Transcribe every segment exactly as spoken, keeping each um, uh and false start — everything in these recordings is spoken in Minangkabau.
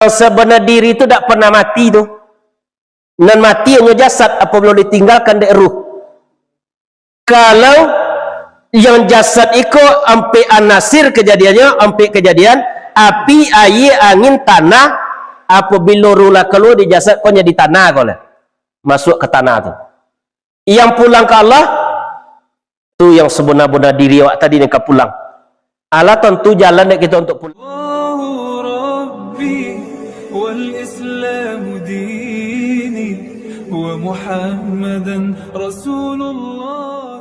Yang sabana diri tu dak pernah mati tu. Nan mati hanyo jasad apabilo ditinggalkan dek ruh. Kalau yang jasad iko ampek anasir kajadiannyo, ampek kajadian, api, aia, angin, tanah, apabilo ruh lah kalua di jasad ko, jadi tanah ko lah. Masuak ka tanah tu. Yang pulang ka Allah, tu yang sabana-bana diri awak tadi nan ka pulang. Alah tantu jalan dek kito untuak pulang. Allahu Rabbi wal Islamu dini wa Muhammadan Rasulullah.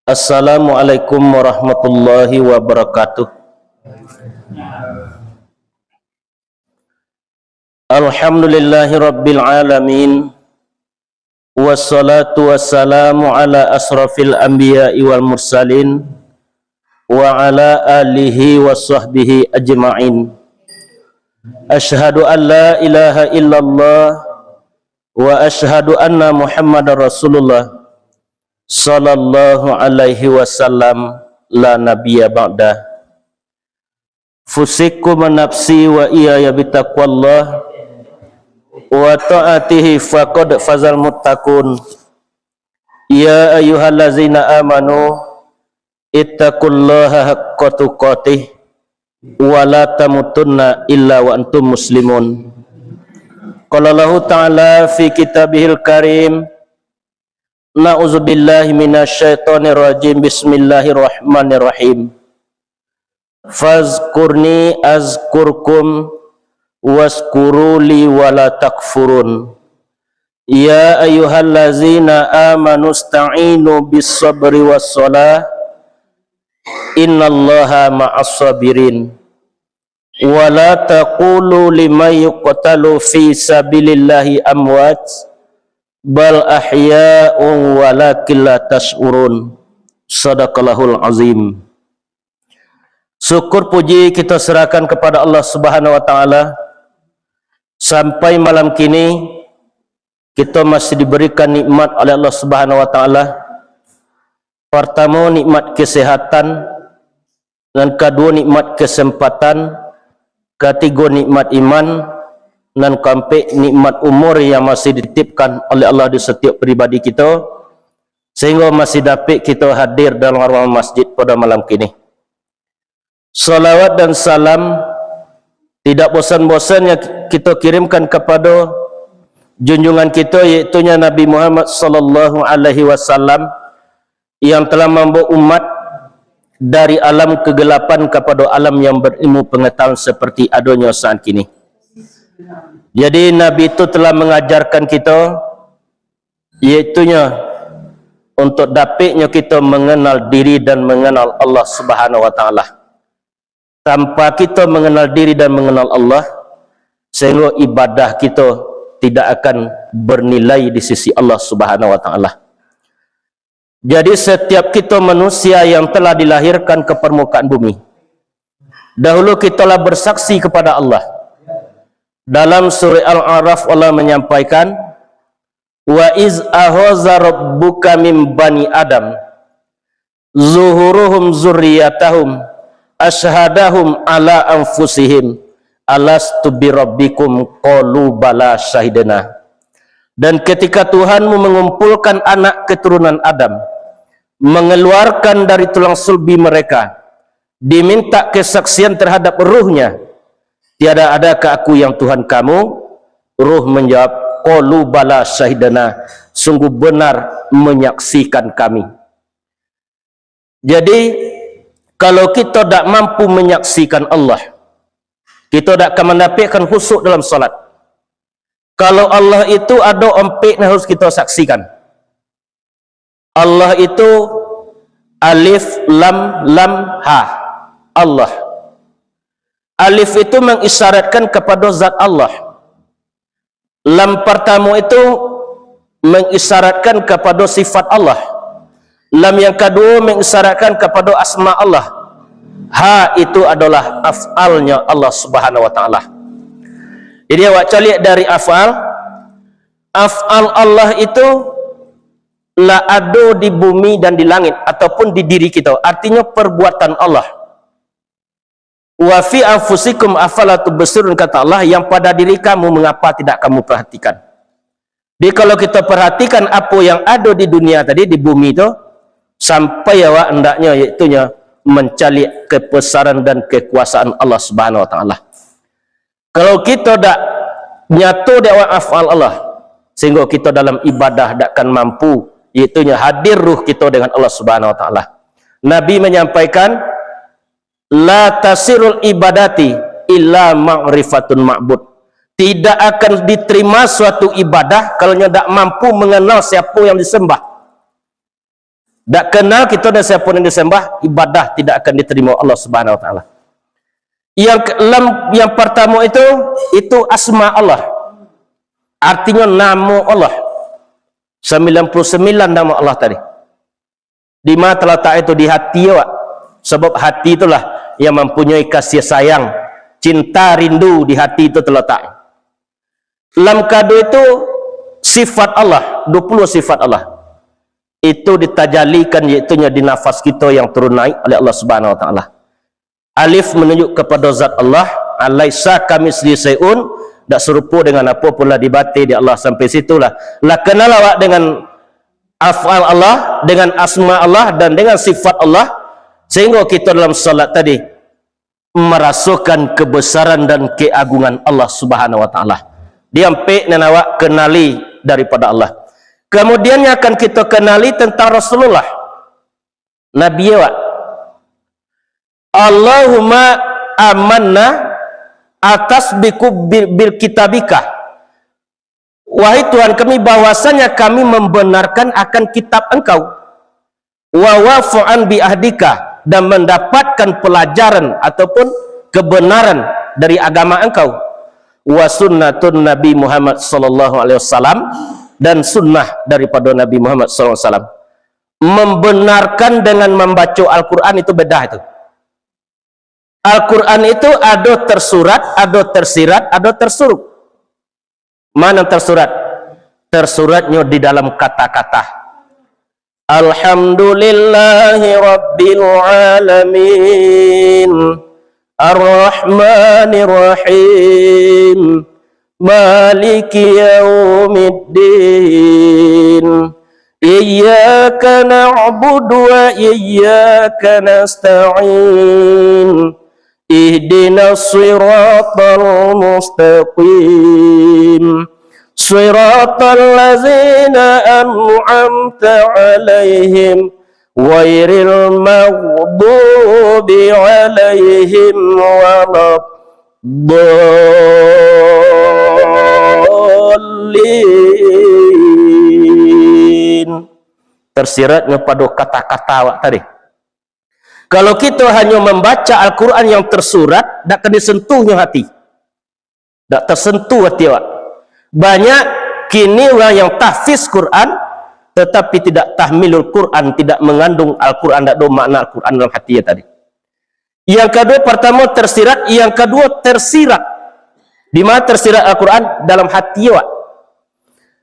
Assalamualaikum warahmatullahi wabarakatuh. Alhamdulillahirabbil alamin. Wassalatu wassalamu ala asrafil anbiya'i wal mursalin, wa ala alihi wa sahbihi ajma'in. Asyhadu an la ilaha illallah wa asyhadu anna Muhammadar Rasulullah sallallahu alaihi wasallam, la nabiyya ba'dah. Fusikum wa nafsi wa iyaya bitaqwallah wa ta'atihi, faqad fazal muttaqun. Ya ayyuhallazina amanu ittaqullaha haqqa tuqatih wa la tamutunna illa wa antum muslimun. Qala Allahu ta'ala fi kitabihil karim, na'udzubillahi minasyaitonirrajim. Bismillahirrahmanirrahim. Fazkurni azkurkum waskuru li wa la takfurun. Ya ayyuhallazina amanu sta'inu bis sabri was salah, innallaha ma'as sabirin. Wa la taqulu liman yuqtalu fi sabilillahi amwat, bal ahya'un walakin la tash'urun. Sadaqallahul azim. Syukur puji kita serahkan kepada Allah Subhanahu wa Ta'ala. Sampai malam kini, kita masih diberikan nikmat oleh Allah Subhanahu wa Ta'ala. Pertama, nikmat kesehatan. Nan kaduo, nikmat kesempatan. Katigo, nikmat iman. Nan kaampek, nikmat umur yang masih dititipkan oleh Allah di setiap pribadi kita, sehingga masih dapik kita hadir dalam ruang masjid pada malam kini. Salawat dan salam tidak bosan-bosannya kita kirimkan kepada junjungan kita, yaitunya Nabi Muhammad sallallahu alaihi wasallam, yang telah mambawa umat dari alam kegelapan kepada alam yang berilmu pengetahuan seperti adonyo saat kini. Jadi, Nabi itu telah mengajarkan kita, yaitunya untuk dapiknyo kita mengenal diri dan mengenal Allah Subhanahu wa Ta'ala. Tanpa kita mengenal diri dan mengenal Allah, sehingga ibadah kita tidak akan bernilai di sisi Allah Subhanahu wa Ta'ala. Jadi, setiap kita manusia yang telah dilahirkan ke permukaan bumi, dahulu kita lah bersaksi kepada Allah. Dalam surah Al-A'raf, Allah menyampaikan, "Wa iz akhadha rabbuka min bani Adam zuhuruhum zurriyatahum asyhadahum ala anfusihim alastu birabbikum qalu bala syahidna." Dan ketika Tuhanmu mengumpulkan anak keturunan Adam, mengeluarkan dari tulang sulbi mereka, diminta kesaksian terhadap ruhnya, "Tiada adakah Aku yang Tuhan kamu?" Ruh menjawab, "Qalu bala syahidna, sungguh benar menyaksikan kami." Jadi, kalau kita dak mampu menyaksikan Allah, kita dak akan mendapatkan khusyuk dalam salat. Kalau Allah itu ado ampek yang harus kita saksikan. Allah itu alif, lam, lam, ha. Allah. Alif itu mengisyaratkan kepada zat Allah. Lam pertama itu mengisyaratkan kepada sifat Allah. Lam yang kedua mengisyaratkan kepada asma Allah. Ha itu adalah af'alnya Allah Subhanahu wa Ta'ala. Jadi, awak caliak dari af'al. Af'al Allah itu lah ado di bumi dan di langit, ataupun di diri kita. Artinya, perbuatan Allah. "Wa fi anfusikum afala tubsirun," kata Allah, "yang pada diri kamu, mengapa tidak kamu perhatikan?" Jadi, kalau kita perhatikan apa yang ada di dunia tadi, di bumi tu, sampai awak hendaknya, iaitunyo mencari kebesaran dan kekuasaan Allah Subhanahu Wa Taala. Kalau kita dak nyato di awak afal Allah, sehingga kita dalam ibadah dak akan mampu, iaitunyo hadir ruh kita dengan Allah Subhanahu Wa Taala. Nabi menyampaikan, "La tasirul ibadati illa ma'rifatun ma'bud." Tidak akan diterima suatu ibadah kalau nyo dak mampu mengenal siapa yang disembah. Dak kenal kita dan siapa yang disembah, ibadah tidak akan diterima Allah Subhanahu Wa Taala. Yang ke-, lam, yang pertama itu, itu asma Allah. Artinya nama Allah. Sembilan puluh sembilan nama Allah tadi. Di mana terletak itu? Di hati awak. Sebab hati itulah yang mempunyai kasih sayang, cinta, rindu di hati itu terletak. Lam kado itu sifat Allah, dua puluh sifat Allah. Itu ditajalikan, iaitunyo di nafas kita yang turun naik oleh Allah Subhanahu Wa Taala. Alif menunjuk kepada zat Allah, alaisa kamitslihi syai'un, dak serupa dengan apa pun lah di batin di Allah. Sampai situlah. Lah kenal awak dengan afal Allah, dengan asma Allah, dan dengan sifat Allah, sehingga kita dalam salat tadi merasakan kebesaran dan keagungan Allah Subhanahu Wa Taala. Diampek nan awak kenali daripada Allah. Kemudian yang akan kita kenali tentang Rasulullah. Nabi awak. Allahumma amanna atasbiku bil, bil kitabika. Wahai Tuhan kami, bahwasanya kami membenarkan akan kitab Engkau. Wa wafu'an bi ahdika, dan mendapatkan pelajaran ataupun kebenaran dari agama Engkau. Wa sunnatun Nabi Muhammad sallallahu alaihi wasallam, dan sunnah daripada Nabi Muhammad sallallahu alaihi wasallam. Membenarkan dengan membaca Al-Quran itu beda itu. Al-Quran itu ado tersurat, ado tersirat, ado tersuruk. Mana tersurat? Tersuratnyo di dalam kata-kata. Alhamdulillahi Rabbil Alamin. Ar-Rahmanir Rahim. Maliki Yaumiddin. Iyyaka na'budu wa iyyaka nasta'in. Ihdinas siratal mustaqim. Siratal ladzina an'amta 'alaihim, ghairil maghdubi 'alaihim waladdallin. Tersiratnyo pado kata-kata awak tadi. Kalau kito hanyo mambaca Al-Quran yang tersurat, dak akan disentuhnyo hati. Dak tersentuh hati awak. Banyak kini urang yang tahfiz Quran, tetapi tidak tahmilul Quran, tidak mengandung Al-Quran, dak ado makna Al-Quran dalam hati tadi. Yang kedua, pertama tersirat, yang kedua tersirat. Di mana tersirat Al-Quran? Dalam hati awak.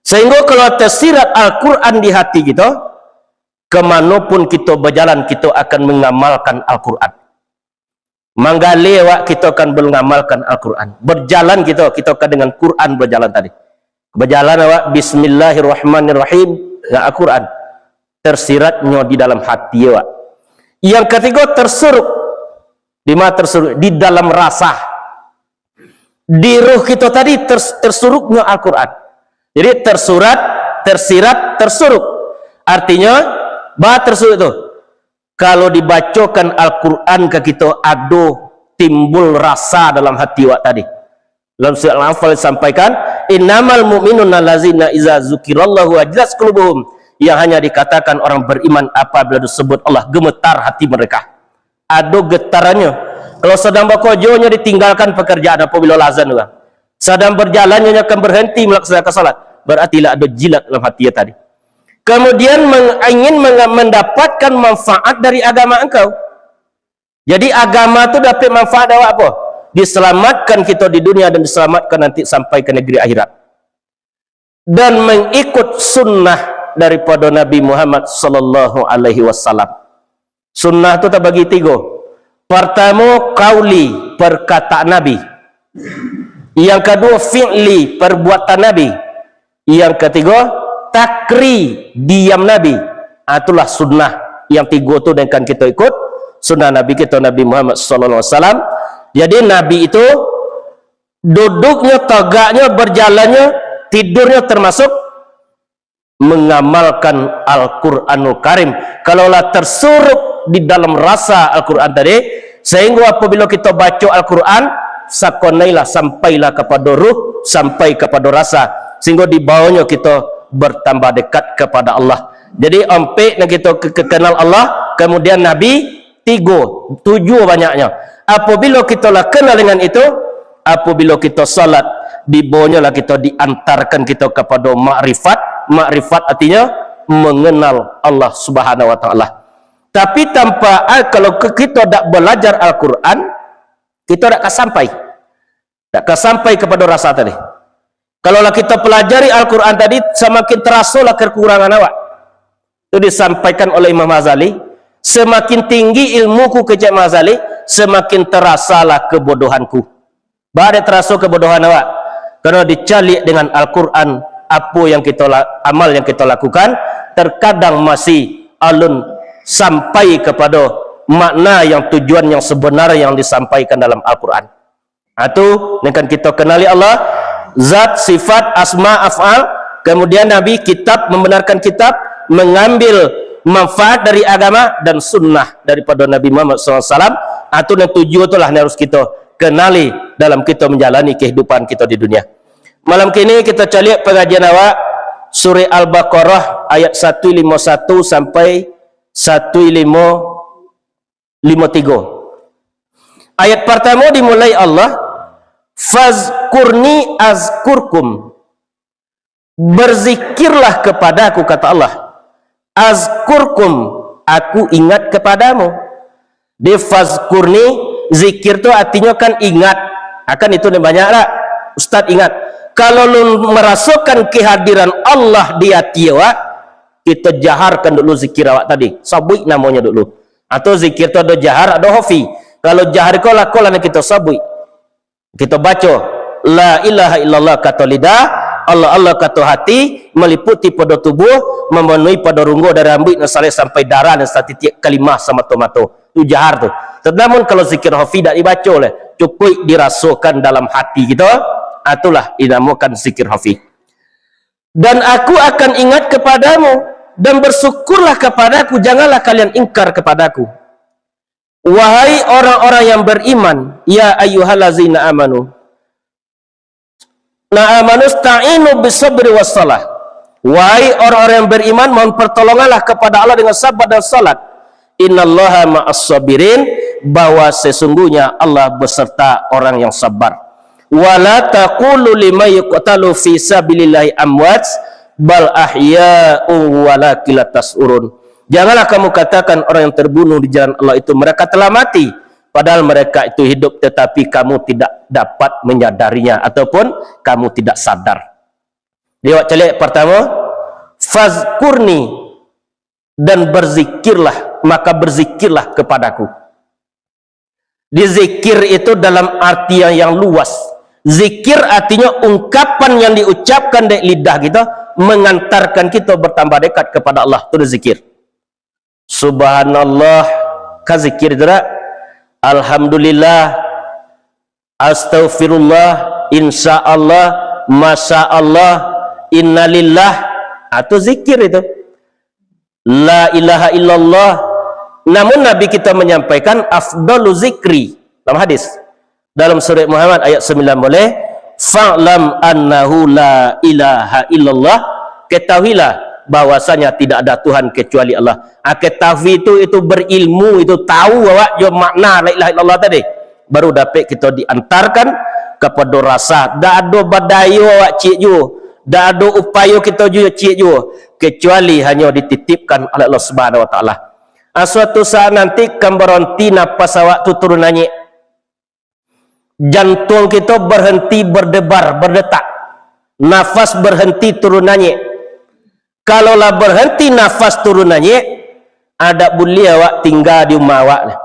Sehingga kalau tersirat Al-Quran di hati kito, kemano pun kito bajalan, kito akan mengamalkan Al-Quran. Manggaleh awak, kito akan mengamalkan Al-Quran. Berjalan kito, kito akan dengan Quran berjalan tadi. Berjalan awak, Bismillahirrahmanirrahim, dengan Al-Quran. Tersiratnyo di dalam hati awak. Yang ketiga, tersuruk. Di mana tersuruk? Di dalam rasa. Di ruh kito tadi ters-, tersuruknyo Al-Quran. Jadi tersurat, tersirat, tersuruk. Artinyo, ba tersuruk tu. Kalau dibacokan Al-Quran ka kito, ado timbul rasa dalam hati awak tadi. Dalam surat Al-Anfal disampaikan, "Innamal mu'minuna allazina iza zukirallahu wajilat qulubuhum." Yang hanya dikatakan orang beriman apabila disebut Allah, gemetar hati mereka. Ado getarannyo. Kalau sadang bakojo nyo ditinggalkan pekerjaan apabila lah azan tu. Sadang berjalan nyo akan berhenti melaksanakan salat. Berarti lah ado jilat dalam hati tadi. Kemudian meng-, ingin menge-, mendapatkan manfaat dari agama engkau. Jadi agama tu dapat manfaat awak apa? Diselamatkan kita di dunia dan diselamatkan nanti sampai ke negeri akhirat. Dan mengikut sunnah daripada Nabi Muhammad sallallahu alaihi wasallam. Sunnah tu terbagi tiga. Partamo, qauli, perkataan Nabi. Yang kaduo, fi'li, perbuatan Nabi. Yang katigo, takri, diam Nabi. Ah, itulah sunnah. Yang tigo tu nan kan kito ikut, sunnah Nabi kito Nabi Muhammad sallallahu alaihi wasallam. Jadi Nabi itu duduknyo, tagaknyo, berjalannyo, tidurnyo termasuk mengamalkan Al-Quranul Karim. Kalau lah tersurup di dalam rasa Al-Quran tadi, sehingga apabila kita baca Al-Quran, sakonailah, sampailah kepada ruh, sampai kepada rasa, sehingga dibawanya kita bertambah dekat kepada Allah. Jadi, ampek nan kita ke-, ke-, kenal Allah, kemudian Nabi, tigo, tujuh banyaknya. Apabila kita lah kenal dengan itu, apabila kita salat, dibawanya lah kita, diantarkan kita kepada makrifat. Makrifat artinya mengenal Allah Subhanahu wa Taala. Tapi tanpa, ah, kalau ke-, kita dak belajar Al-Quran, kita dak ka sampai. Dak ka sampai kepada rasa tadi. Kalau lah kita pelajari Al-Quran tadi, semakin terasolah kekurangan awak. Itu disampaikan oleh Imam Ghazali, "Semakin tinggi ilmuku," kecek Imam Ghazali, "semakin terasalah kebodohanku." Ba dak teraso kebodohan awak? Karena dicaliak dengan Al-Quran, apa yang kita la-, amal yang kita lakukan, terkadang masih alun sampai kepada makna yang tujuan yang sebenar yang disampaikan dalam Al-Quran. Ha, tu, dengan kita kenali Allah, zat, sifat, asma, af'al, kemudian Nabi, kitab, membenarkan kitab, mengambil manfaat dari agama dan sunnah daripada Nabi Muhammad sallallahu alaihi wasallam. Ha, tu nan tujuh tu lah yang harus kita kenali dalam kita menjalani kehidupan kita di dunia. Malam kini kita caliak pengajian awak, Surah Al-Baqarah ayat satu limo satu sampai satu limo limo tigo. Ayat partamo dimulai Allah, "Fazkurni azkurkum." "Berzikirlah kepada-Ku," kata Allah. "Azkurkum," Aku ingat kepadamu. Di fazkurni, zikir tu artinyo kan ingat. Akan itu ni banyak lah. Ustaz ingat. Kalau lu merasokan kehadiran Allah di ati awak, kita jaharkan dulu zikir awak tadi. Sabuik namonyo dulu. Atau zikir tu ado jahar, ado khafi. Kalau jahar ko lah, ko lah nan kito sabuik. Kito baco, "La ilaha illallah," kato lidah, "Allah, Allah," kato hati, maliputi pado tubuh, mamanuhi pado runggo dari rambuik nan saleh sampai darah nan satitiak kalimah samato-mato. Tu jahar tu. Namun kalau zikir khafi dak dibaco lai, cukuik dirasokan dalam hati kito, ah, itulah dinamokan zikir khafi. "Dan Aku akan ingat kepadamu, dan bersyukurlah kepada-Ku, janganlah kalian ingkar kepada-Ku." Wahai orang-orang yang beriman, ya ayyuhallazina amanu. Nah, amanu sta'inu bisabri wassalah. Wahai orang-orang yang beriman, mohon pertolonganlah kepada Allah dengan sabar dan salat. Innallaha ma'as sabirin, bahwa sesungguhnya Allah beserta orang yang sabar. Wala taqulu liman yuqtalu fi sabilillahi amwat, bal ahya'u walakin la tash'urun. Janganlah kamu katakan orang yang terbunuh di jalan Allah itu mereka telah mati, padahal mereka itu hidup, tetapi kamu tidak dapat menyadarinya ataupun kamu tidak sadar. Di awak caliak pertama, "Fazkurni," dan berzikirlah, maka berzikirlah kepadaku. Di zikir itu dalam arti yang, yang luas. Zikir artinya ungkapan yang diucapkan dek lidah kita, mengantarkan kita bertambah dekat kepada Allah. Itu zikir. Subhanallah, ka zikir itu dak? Alhamdulillah, astaghfirullah, insya Allah, masya Allah, innalillah. Ah, itu zikir itu. La ilaha illallah. Namun Nabi kita menyampaikan afdalu zikri dalam hadis. Dalam surat Muhammad ayat sembilan belas, "Fa'lam annahu la ilaha illallah." Ketahuilah bahwasanya tidak ada Tuhan kecuali Allah. Ah, ketahui itu, itu berilmu, itu tahu awak jo makna la ilaha illallah tadi. Baru dapek kita diantarkan kepada rasa. Dak ado badayo awak ciek juo. Dak ado upayo kita juo ciek juo. Kecuali hanyo dititipkan oleh Allah Subhanahu wa Taala. Ah, suatu saat nanti kan baronti napas awak tu turun naiak. Jantuang kito barhenti berdebar, berdetak. Nafas barhenti turun naiak. Kalau lah barhenti nafas turun naiak, dak buliah awak tingga di umah awak lah.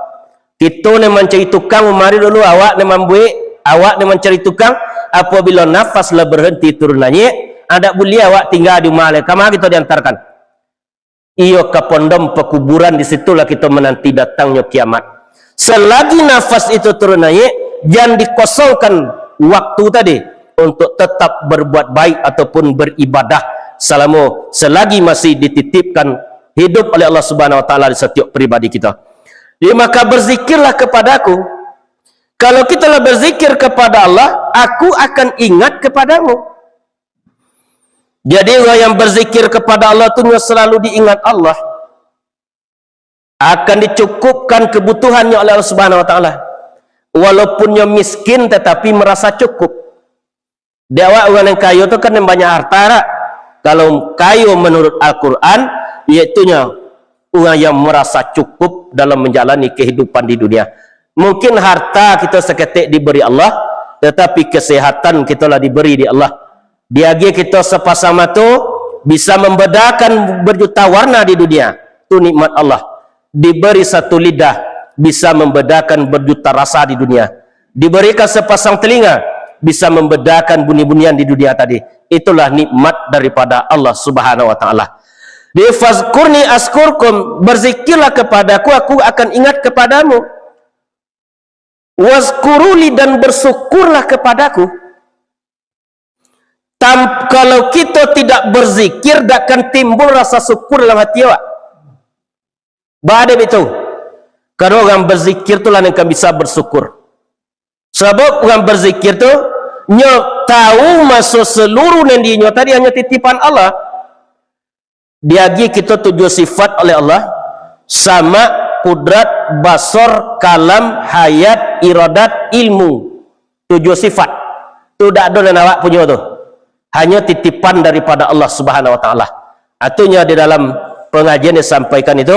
Kito nan mancari tukang umari dulu, awak nan mambuek, awak nan mancari tukang. Apabilo nafas lah berhenti turun naiak, adak buliah awak tingga di rumah lai. Kama kito diantarkan? Iyo, ka pondok pakuburan, di situlah kito mananti datangnyo kiamat. Selagi nafas itu turun naiak, jan dikosongkan waktu tadi untuk tetap berbuat baik ataupun beribadah salamo, selagi masih dititipkan hidup oleh Allah Subhanahu Wa Taala di setiap pribadi kita. Jadi, maka berzikirlah kepada-Ku. Kalau kita lah berzikir kepada Allah, Aku akan ingat kepadamu. Jadi, urang yang berzikir kepada Allah tu nyo selalu diingat Allah. Akan dicukupkan kebutuhannyo oleh Allah Subhanahu Wa Taala. Walaupun nyo miskin, tetapi merasa cukup. Di awak urang yang kayo tu kan yang banyak harta, tak? Kalau kayo menurut Al-Quran, yaitunyo urang yang merasa cukup dalam menjalani kehidupan di dunia. Mungkin harta kita saketek diberi Allah, tetapi kesehatan kita lah diberi di Allah. Diagiah kita sepasang mato, bisa membedakan berjuta warna di dunia. Tu nikmat Allah. Diberi satu lidah, bisa membedakan berjuta rasa di dunia. Diberikan sepasang telinga, bisa membedakan bunyi-bunyian di dunia tadi. Itulah nikmat daripada Allah Subhanahu Wa Taala. Di "Fazkurni azkurkum", berzikirlah kepada-Ku, Aku akan ingat kepadamu. "Wazkuruli", dan bersyukurlah kepada-Ku. Tam-, kalau kito tidak berzikir, dak akan timbul rasa syukur dalam hati awak. Baa dek itu? Karano urang berzikir tu lah nan kan bisa bersyukur. Sabab urang berzikir tu, nyo tahu maso seluruh nan di inyo tadi hanyo titipan Allah. Diagiah kito tujuah sifat oleh Allah, sama, kudrat, basar, kalam, hayat, iradat, ilmu. Tujuah sifat. Tu dak ado nan awak punyo tu. Hanyo titipan daripada Allah Subhanahu Wa Taala. Artinyo, di dalam pengajian disampaikan itu,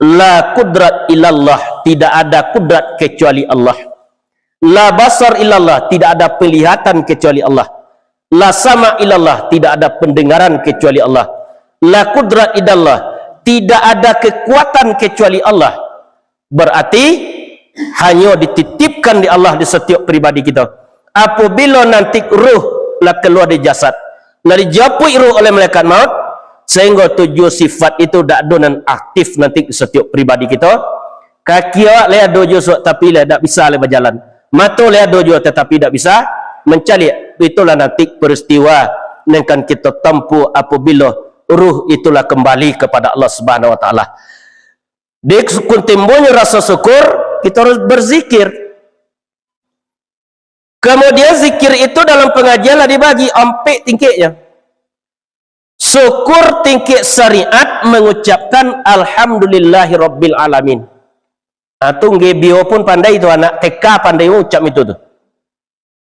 "La kudrat illallah", tidak ada kudrat kecuali Allah. "La basar illallah", tidak ada penglihatan kecuali Allah. "La sama illallah", tidak ada pendengaran kecuali Allah. "La kudrat illallah", tidak ada kekuatan kecuali Allah. Berarti, hanyo dititipkan di Allah di satiok pribadi kito. Apabilo nanti ruh lah kalua dari jasad, lah dijapuik ruh oleh malaikat maut, sahinggo tujuah sifat itu dak ado nan aktif nanti di satiok pribadi kito. Kaki awak lai ado juo, tapi lai dak bisa lai bajalan. Mato lai ado juo, tatapi dak bisa mancaliak. Itulah nanti peristiwa nan kan kito tampuah apabilo ruh itulah kembali kepada Allah Subhanahu Wa Taala. Di kuntimbonyo raso syukur, kito harus berzikir. Kemudian, zikir itu dalam pengajian lah dibagi ampek tingkeknyo. Syukur tingkek syariat, mengucapkan "Alhamdulillahirabbil alamin". Ha, tu G B O pun pandai tu, anak T K pandai ucap itu tu.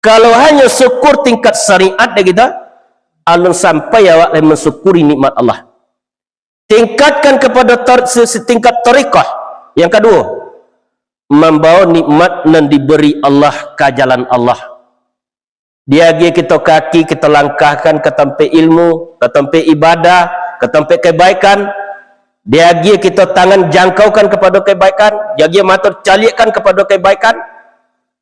Kalau hanyo syukur tingkat syariat dek kito, alun sampai awak lai mansyukuri nikmat Allah. Tingkatkan kepada tar-, se-, setingkat tarekah. Yang kaduo, mambawa nikmat nan diberi Allah ka jalan Allah. Diagiah kito kaki, kito langkahkan ka tampek ilmu, ka tampek ibadah, ka tampek kebaikan. Diagiah kito tangan, jangkaukan kapado kebaikan. Diagiah mato, caliakkan kapado kebaikan.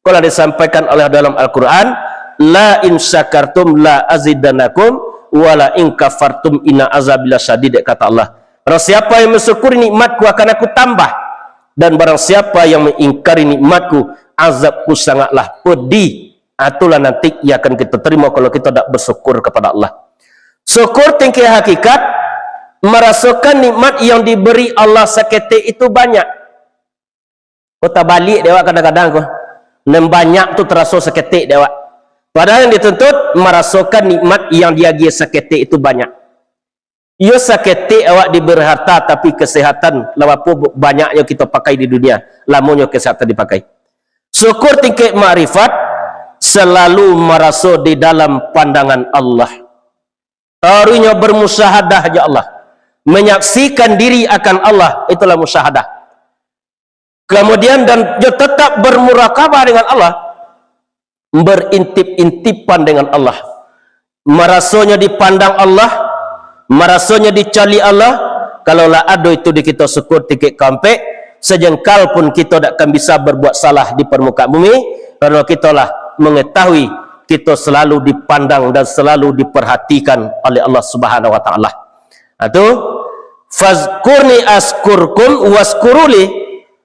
Kalau disampaikan Allah dalam Al-Quran, "La in syakartum la azidannakum, wa la in kafartum inna azabi lasyadid," kata Allah. "Barang siapa yang mensyukuri nikmat-Ku, akan Aku tambah. Dan barang siapa yang mengingkari nikmat-Ku, azab-Ku sangatlah pedih." Ah, itulah nanti yang akan kito tarimo kalau kito dak bersyukur kepada Allah. Syukur tingkek hakikat, merasokan nikmat yang diberi Allah saketek itu banyak. Ko tabaliak dek awak kadang-kadang ko. Nan banyak tu taraso saketek dek awak. Padahal yang dituntut marasokan nikmat yang diagiah saketek itu banyak. Iyo, saketek awak diberi harta, tapi kesehatan, lah bapo banyaknyo kito pakai di dunia, lamonyo kesehatan dipakai. Syukur tingkek makrifat, selalu maraso di dalam pandangan Allah. Taruihnyo bermusyahadah jo Allah. Menyaksikan diri akan Allah, itulah musyahadah. Kemudian, dan jo tetap bermurakabah dengan Allah, berintip-intipan dengan Allah. Marasonyo dipandang Allah, marasonyo dicaliak Allah, kalau lah ado itu di kito syukur tingkek kaampek, Sajengkal pun kito dak akan bisa berbuat salah di permukaan bumi, karena kito lah mengetahui kito selalu dipandang dan selalu diperhatikan oleh Allah Subhanahu wa Ta'ala. Nah, tu, "Fazkurni askurkum waskuruli."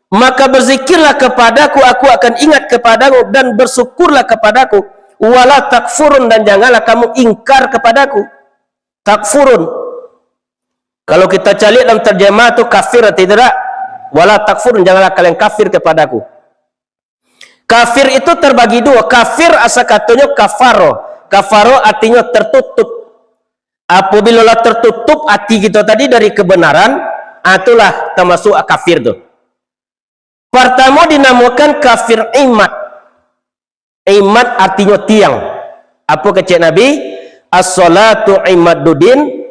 Maka berzikirlah kepadaku, aku akan ingat kepadamu, dan bersyukurlah kepadaku. Wala takfurun, dan janganlah kamu ingkar kepadaku. Takfurun. Kalau kita caliak dalam terjemah tu kafir atau tidak? Wala takfurun, janganlah kalian kafir kepadaku. Kafir itu terbagi dua. Kafir asa katonyo kafaro. Kafaro artinyo tertutup. Apabila lah tertutup ati kito tadi dari kebenaran, ah, itulah termasuk kafir tu. Partamo dinamakan kafir imad. Imad artinyo tiang. Apo kecek Nabi? "As-salatu imaduddin,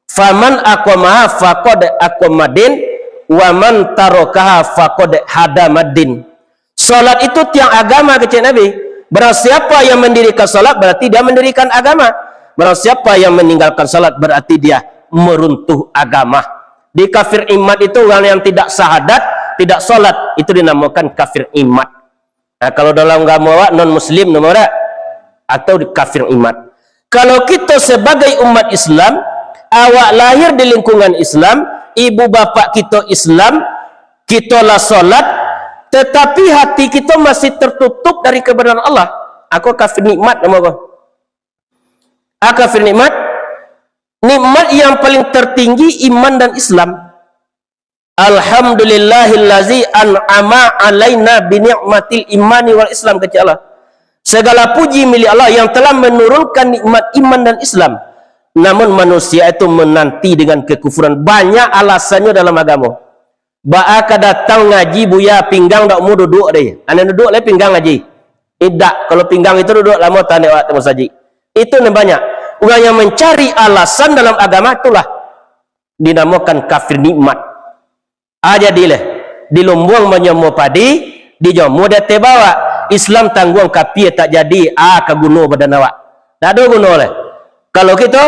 faman aqamaha faqad aqamaddin, wa man tarakaha faqad hadamaddin." Salat itu tiang agama, kecek Nabi. Barang siapa yang mendirikan salat, berarti dia mendirikan agama. Barang siapa yang meninggalkan salat, berarti dia meruntuh agama. Di kafir imad itu orang yang tidak syahadat, tidak salat, itu dinamakan kafir imad. Nah, kalau dalam agama awak non muslim, nama dak? Atau di kafir imad. Kalau kito sebagai umat Islam, awak lahir di lingkungan Islam, ibu bapak kito Islam, kito lah salat, tetapi hati kito masih tertutup dari kebenaran Allah, ako kafir nikmat nama ko. Ah, kafir nikmat, nikmat yang paling tertinggi iman dan Islam. "Alhamdulillahillazi an'ama alaina bini'matil imani wal Islam," kecek Allah. Segala puji milik Allah yang telah menurunkan nikmat iman dan Islam. Namun manusia itu menanti dengan kekufuran. Banyak alasannyo dalam agamo. Baa ka datang ngaji, buya, pinggang dak mau duduak deh. Anak duduak lah pinggang ngaji. Idak, kalau pinggang itu duduak lamo tahan dek awak tu masajik. Itu nan banyak. Urang yang mencari alasan dalam agama itulah dinamakan kafir nikmat. Ah, jadilah, di lumbuang manyomo padi, dijamua di ateh bawak. Islam tangguang kapia tak jadi, ah, ka guno badan awak. Tak ado guno lai. Kalau kito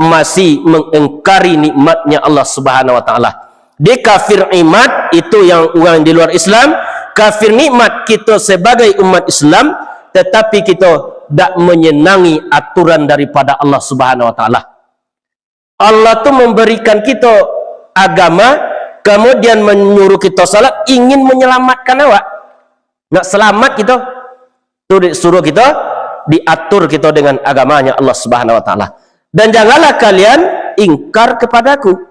masih mengingkari nikmatnya Allah Subhanahu wa Ta'ala. Di kafir imad, itu yang urang di luar Islam, kafir nikmat kito sebagai umat Islam, tetapi kito dak menyenangi aturan daripada Allah Subhanahu wa Ta'ala. Allah tu memberikan kito agama, kemudian menyuruh kito salat, ingin menyelamatkan awak. Nak selamat kito, tu disuruh kito, diatur kito dengan agamanya Allah Subhanahu wa Ta'ala. "Dan janganlah kalian ingkar kepadaku."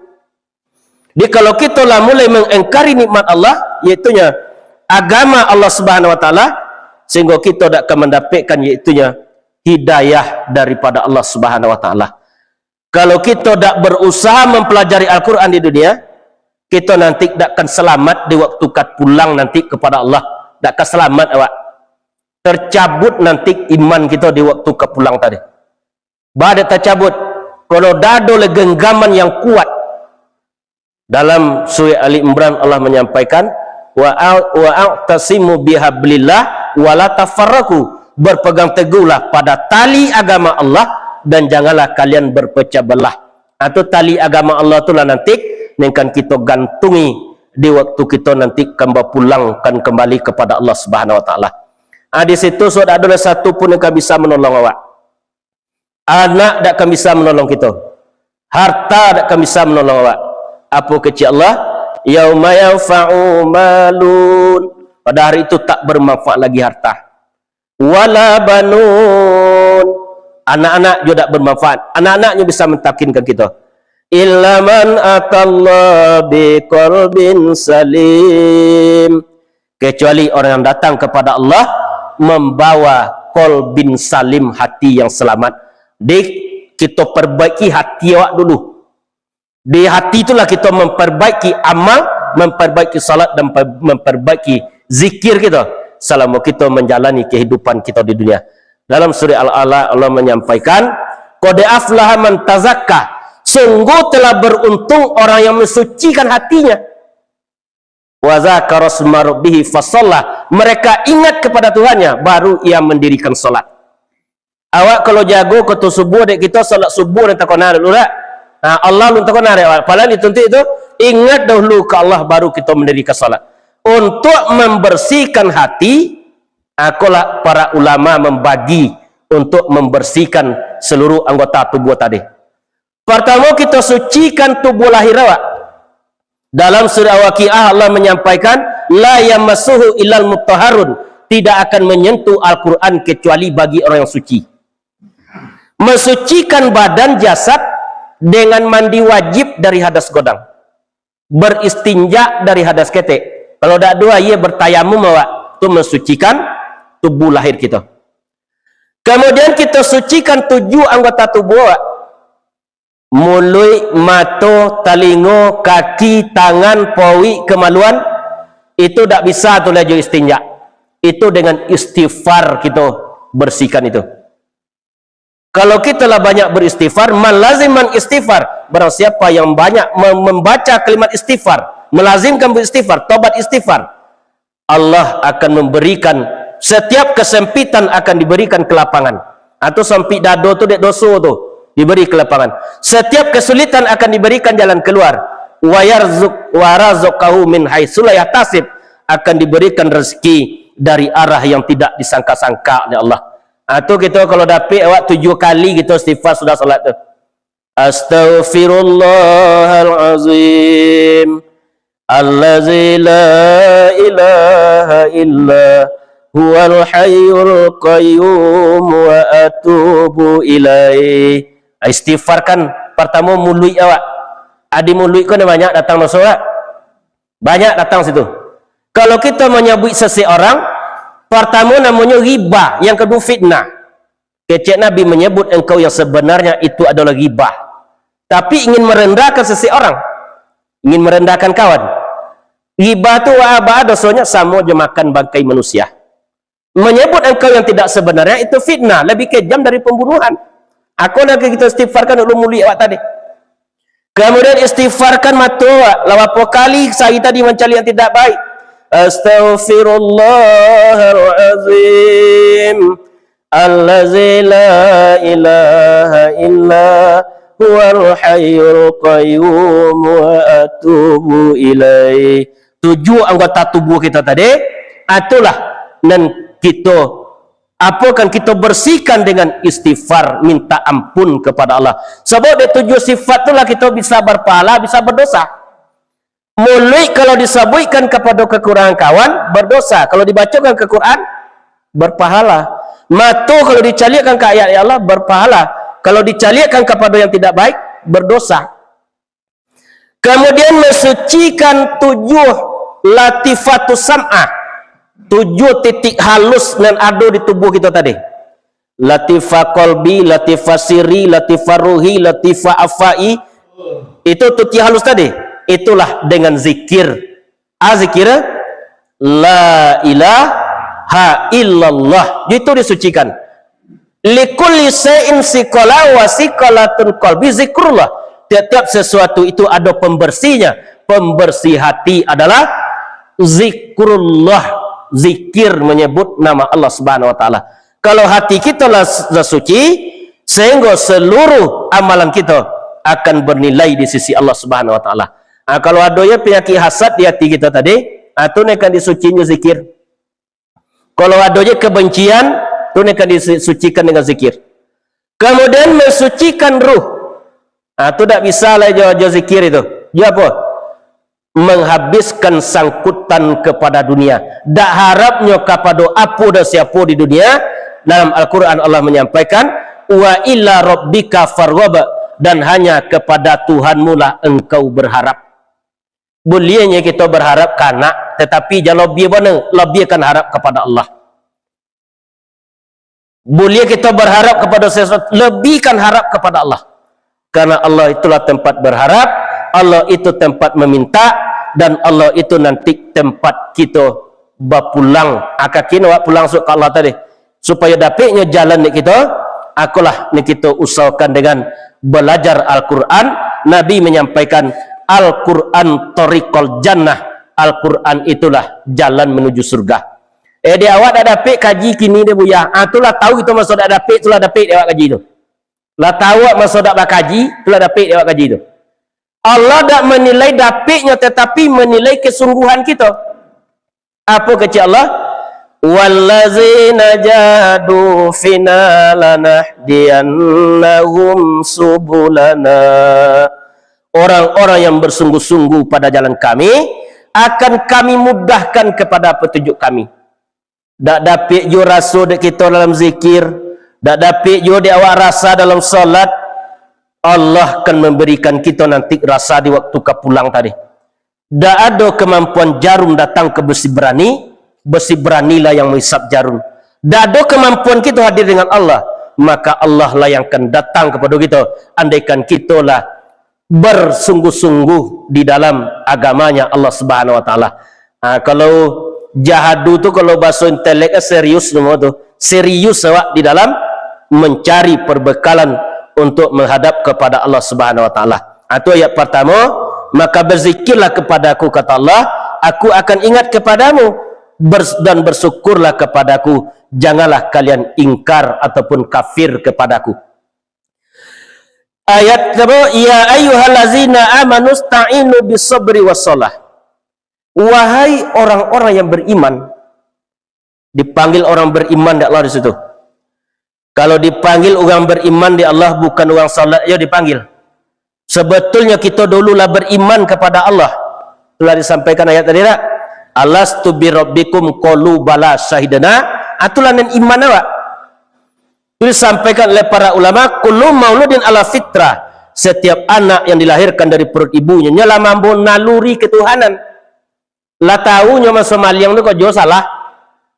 Jadi, kalau kito lah mulai mengingkari nikmat Allah, yaitunya agama Allah Subhanahu wa Ta'ala, sehingga kito dak akan mendapatkan, yaitunya hidayah daripada Allah Subhanahu wa Ta'ala. Kalau kito dak berusaha mempelajari Al-Quran di dunia, kito nanti dak akan selamat di waktu ka pulang nanti kepada Allah. Dak akan selamat awak. Tercabut nanti iman kito di waktu ka pulang tadi. Baa dak tacabut? Kalau dak ado lai genggaman yang kuat. Dalam surah Ali Imran, Allah menyampaikan, "Wa a-, wa a'tasimu bihablillah wa la tafarraqu." Berpegang teguhlah pada tali agama Allah dan janganlah kalian berpecah belah. Atau tali agama Allah tu lah nanti nan akan kito gantungi di waktu kito nanti akan bapulangkan kembali kepada Allah Subhanahu wa Ta'ala. Ah, di situ sudah ada satu pun yang akan bisa menolong awak. Anak dak akan bisa manolong kito. Harta dak akan bisa manolong awak. Apo kecek Allah? "Yauma yanfa'u malun." Pada hari itu tak bermanfaat lagi harta. "Wala banun." Anak-anak juo dak bermanfaat. Anak-anak nyo bisa menyakinkan kito. "Illa man atallaha biqalbin salim." Kecuali orang yang datang kepada Allah membawa qalbin salim, hati yang selamat. Di, kito perbaiki hati awak dulu. Di hati itulah kito memperbaiki amal, memperbaiki salat, dan pe-, memperbaiki zikir kito selama kito menjalani kehidupan kito di dunia. Dalam surah Al-A'la, Allah menyampaikan, "Qad aflaha man tazakka." Sungguh telah beruntung orang yang mensucikan hatinya. "Wa dzakara isma rabbih fa shalla." Mereka ingat kepada Tuhannya, baru ia mendirikan salat. Awak kalau jago wakatu subuh, dek kito salat subuh nan takana dulu dak? Nah, Allah lun takana dek awak. Padahal dituntut itu, ingat dahulu ka Allah, baru kito mendirikan salat. Untuk membersihkan hati, akolah para ulama membagi untuk membersihkan seluruh anggota tubuh tadi. Pertama, kita sucikan tubuh lahir awak. Dalam surah Al-Waqiah, Allah menyampaikan, "La yamassuhu illal mutahharun." Tidak akan menyentuh Al-Quran kecuali bagi orang yang suci. Mensucikan badan jasad dengan mandi wajib dari hadas godang. Beristinja dari hadas ketek. Kalau dak ado aia, bertayamum awak. Tu mensucikan tubuh lahir kita. Kemudian kita sucikan tujuh anggota tubuh awak. Muluik, mato, talingo, kaki, tangan, powik, kamaluan, itu dak bisa tu lah jo istinja. Itu dengan istighfar kita bersihkan itu. Kalau kita lah banyak beristighfar, malaziman istighfar, barang siapa yang banyak mem-, membaca kalimat istighfar, melazimkan beristighfar, tobat istighfar, Allah akan memberikan, setiap kesempitan akan diberikan kelapangan. Atau sempit dado tu dek doso tu, diberi kelapangan. Setiap kesulitan akan diberikan jalan keluar. Wa yarzuk-, wa razaqahu min haitsu la yahtasib, akan diberikan rezeki dari arah yang tidak disangka-sangka oleh Allah. Ah, tu kita kalau dapik awak tujuh kali kita istighfar sudah salat tu. Astaghfirullahalazim. Allazi la ilaha illa huwal hayyul qayyum wa atubu ilaih. Istighfar kan pertama muluik awak. Adi muluik ko banyak datang doso awak. Banyak datang situ. Kalau kita menyebut seseorang, pertama namanya ghibah, yang kedua fitnah. Kecek Nabi menyebut engkau yang sebenarnya itu adalah ghibah. Tapi ingin merendahkan seseorang, ingin merendahkan kawan. Ghibah tu wa-, baa dosonya? Samo jo makan bangkai manusia. Menyebut engkau yang tidak sebenarnya itu fitnah, lebih kejam dari pembunuhan. Ako lagi kita istighfarkan dulu muluik awak tadi. Kemudian istighfarkan mato awak, lawan po kali sahari tadi mancari yang tidak baik. Astaghfirullahalazim. Allazi la ilaha illa huwal hayyul qayyum wa atubu ilaih. Tujuh anggota tubuh kita tadi, itulah nan kita, apa kan kita bersihkan dengan istighfar, minta ampun kepada Allah. Sebab dari tujuh sifat tu lah kita bisa berpahala, bisa berdosa. Muluik kalau disabuikkan kepada kekurangan kawan, berdosa. Kalau dibacakan ke Quran, berpahala. Mato kalau dicaliakkan ke ayat Allah, berpahala. Kalau dicaliakkan kepada yang tidak baik, berdosa. Kemudian mensucikan tujuh latifatus sam'ah, tujuh titik halus nan ado di tubuh kita tadi. Latifah qalbi, latifah sirri, latifah ruhi, latifah afai. Itu tujuh halus tadi. Itulah dengan zikir. A zikir, la ilaha illallah. Itu disucikan. Likulli syai'in siqala wa siqalatun qalbi zikrullah. Tiap-tiap sesuatu itu ada pembersihnya. Pembersih hati adalah zikrullah, zikir menyebut nama Allah Subhanahu wa taala. Kalau hati kita lah, lah suci, sehingga seluruh amalan kita akan bernilai di sisi Allah Subhanahu wa taala. Ah, kalau ada ya penyakit hasad di hati kita tadi, ah, tu nak disucikan zikir. Kalau ado je kebencian, tu nan ka disucikan dengan zikir. Kemudian mensucikan ruh. Ah, tu dak bisa lai jo, jo zikir itu. Jo apo? Menghabiskan sangkutan kepada dunia. Dak harapnyo kapado apo dan siapo di dunia. Dalam Al-Quran Allah menyampaikan, "Wa ila rabbika farghab," dan hanya kepada Tuhanmu lah engkau berharap. Buliahnyo kito berharap ka anak, tetapi jan lobih bana, lobihkan harap kepada Allah. Buliah kito berharap kepada sesuatu, lebihkan harap kepada Allah. Karena Allah itulah tempat berharap, Allah itu tempat meminta, dan Allah itu nanti tempat kito bapulang. Akak kini awak pulang suak ka Allah tadi. Supayo dapiknyo jalan dek kito, akolah ni kito usahakan dengan balajar Al-Quran. Nabi menyampaikan, "Al-Quran thariqul jannah." Al-Quran itulah jalan menuju surga. Eh, dek awak dak dapik kaji kini deh, Buya. Ah, tu lah tahu kito maso dak dapik, tu lah dapik dek awak kaji tu. Lah tahu awak maso dak bakaji, tu lah dapik dek awak kaji tu. Allah dak menilai dapiknyo, tetapi menilai kesungguhan kito. Apo kecek Allah? "Wallazina jahadu fina lanahdiyannahum subulana." Orang-orang yang bersungguh-sungguh pada jalan Kami, akan Kami mudahkan kepada petunjuk Kami. Dak dapik juo raso dek kito dalam zikir, dak dapik juo dek awak rasa dalam salat, Allah akan memberikan kito nanti rasa di waktu ka pulang tadi. Dak ado kemampuan jarum datang ka besi berani, besi beranilah yang menghisap jarum. Dak ado kemampuan kito hadir dengan Allah, maka Allah lah yang akan datang kepada kito, andaikan kito lah bersungguh-sungguh di dalam agamanya Allah Subhanahu wa Taala. Ha, kalau jahadu tu, kalau bahasa intelek, serius nama tu. Serius awak di dalam mencari perbekalan untuk menghadap kepada Allah Subhanahu wa Taala. Ha, tu ayat pertama, "Maka berzikirlah kepada-Ku," kata Allah, "Aku akan ingat kepadamu, bers-, dan bersyukurlah kepada-Ku, janganlah kalian ingkar ataupun kafir kepada-Ku." Ayat kedua, "Ya ayyuhallazina amanu sta'inu bisabri wassalah." Wahai orang-orang yang beriman, dipanggil orang beriman dek Allah di situ. Kalau dipanggil orang beriman dek Allah, bukan orang salat je dipanggil. Sebetulnya kito dulu lah beriman kepada Allah. Telah disampaikan ayat tadi tak? "Alastu birabbikum?" Qalu bala syahidna. Itulah nan iman awak. Itu disampaikan oleh para ulama, "Kullu mauludin ala fitrah." Setiap anak yang dilahirkan dari perut ibunya, nyo lah mambo naluri ketuhanan. Lah tahu nyo maso maliang tu ko jo salah.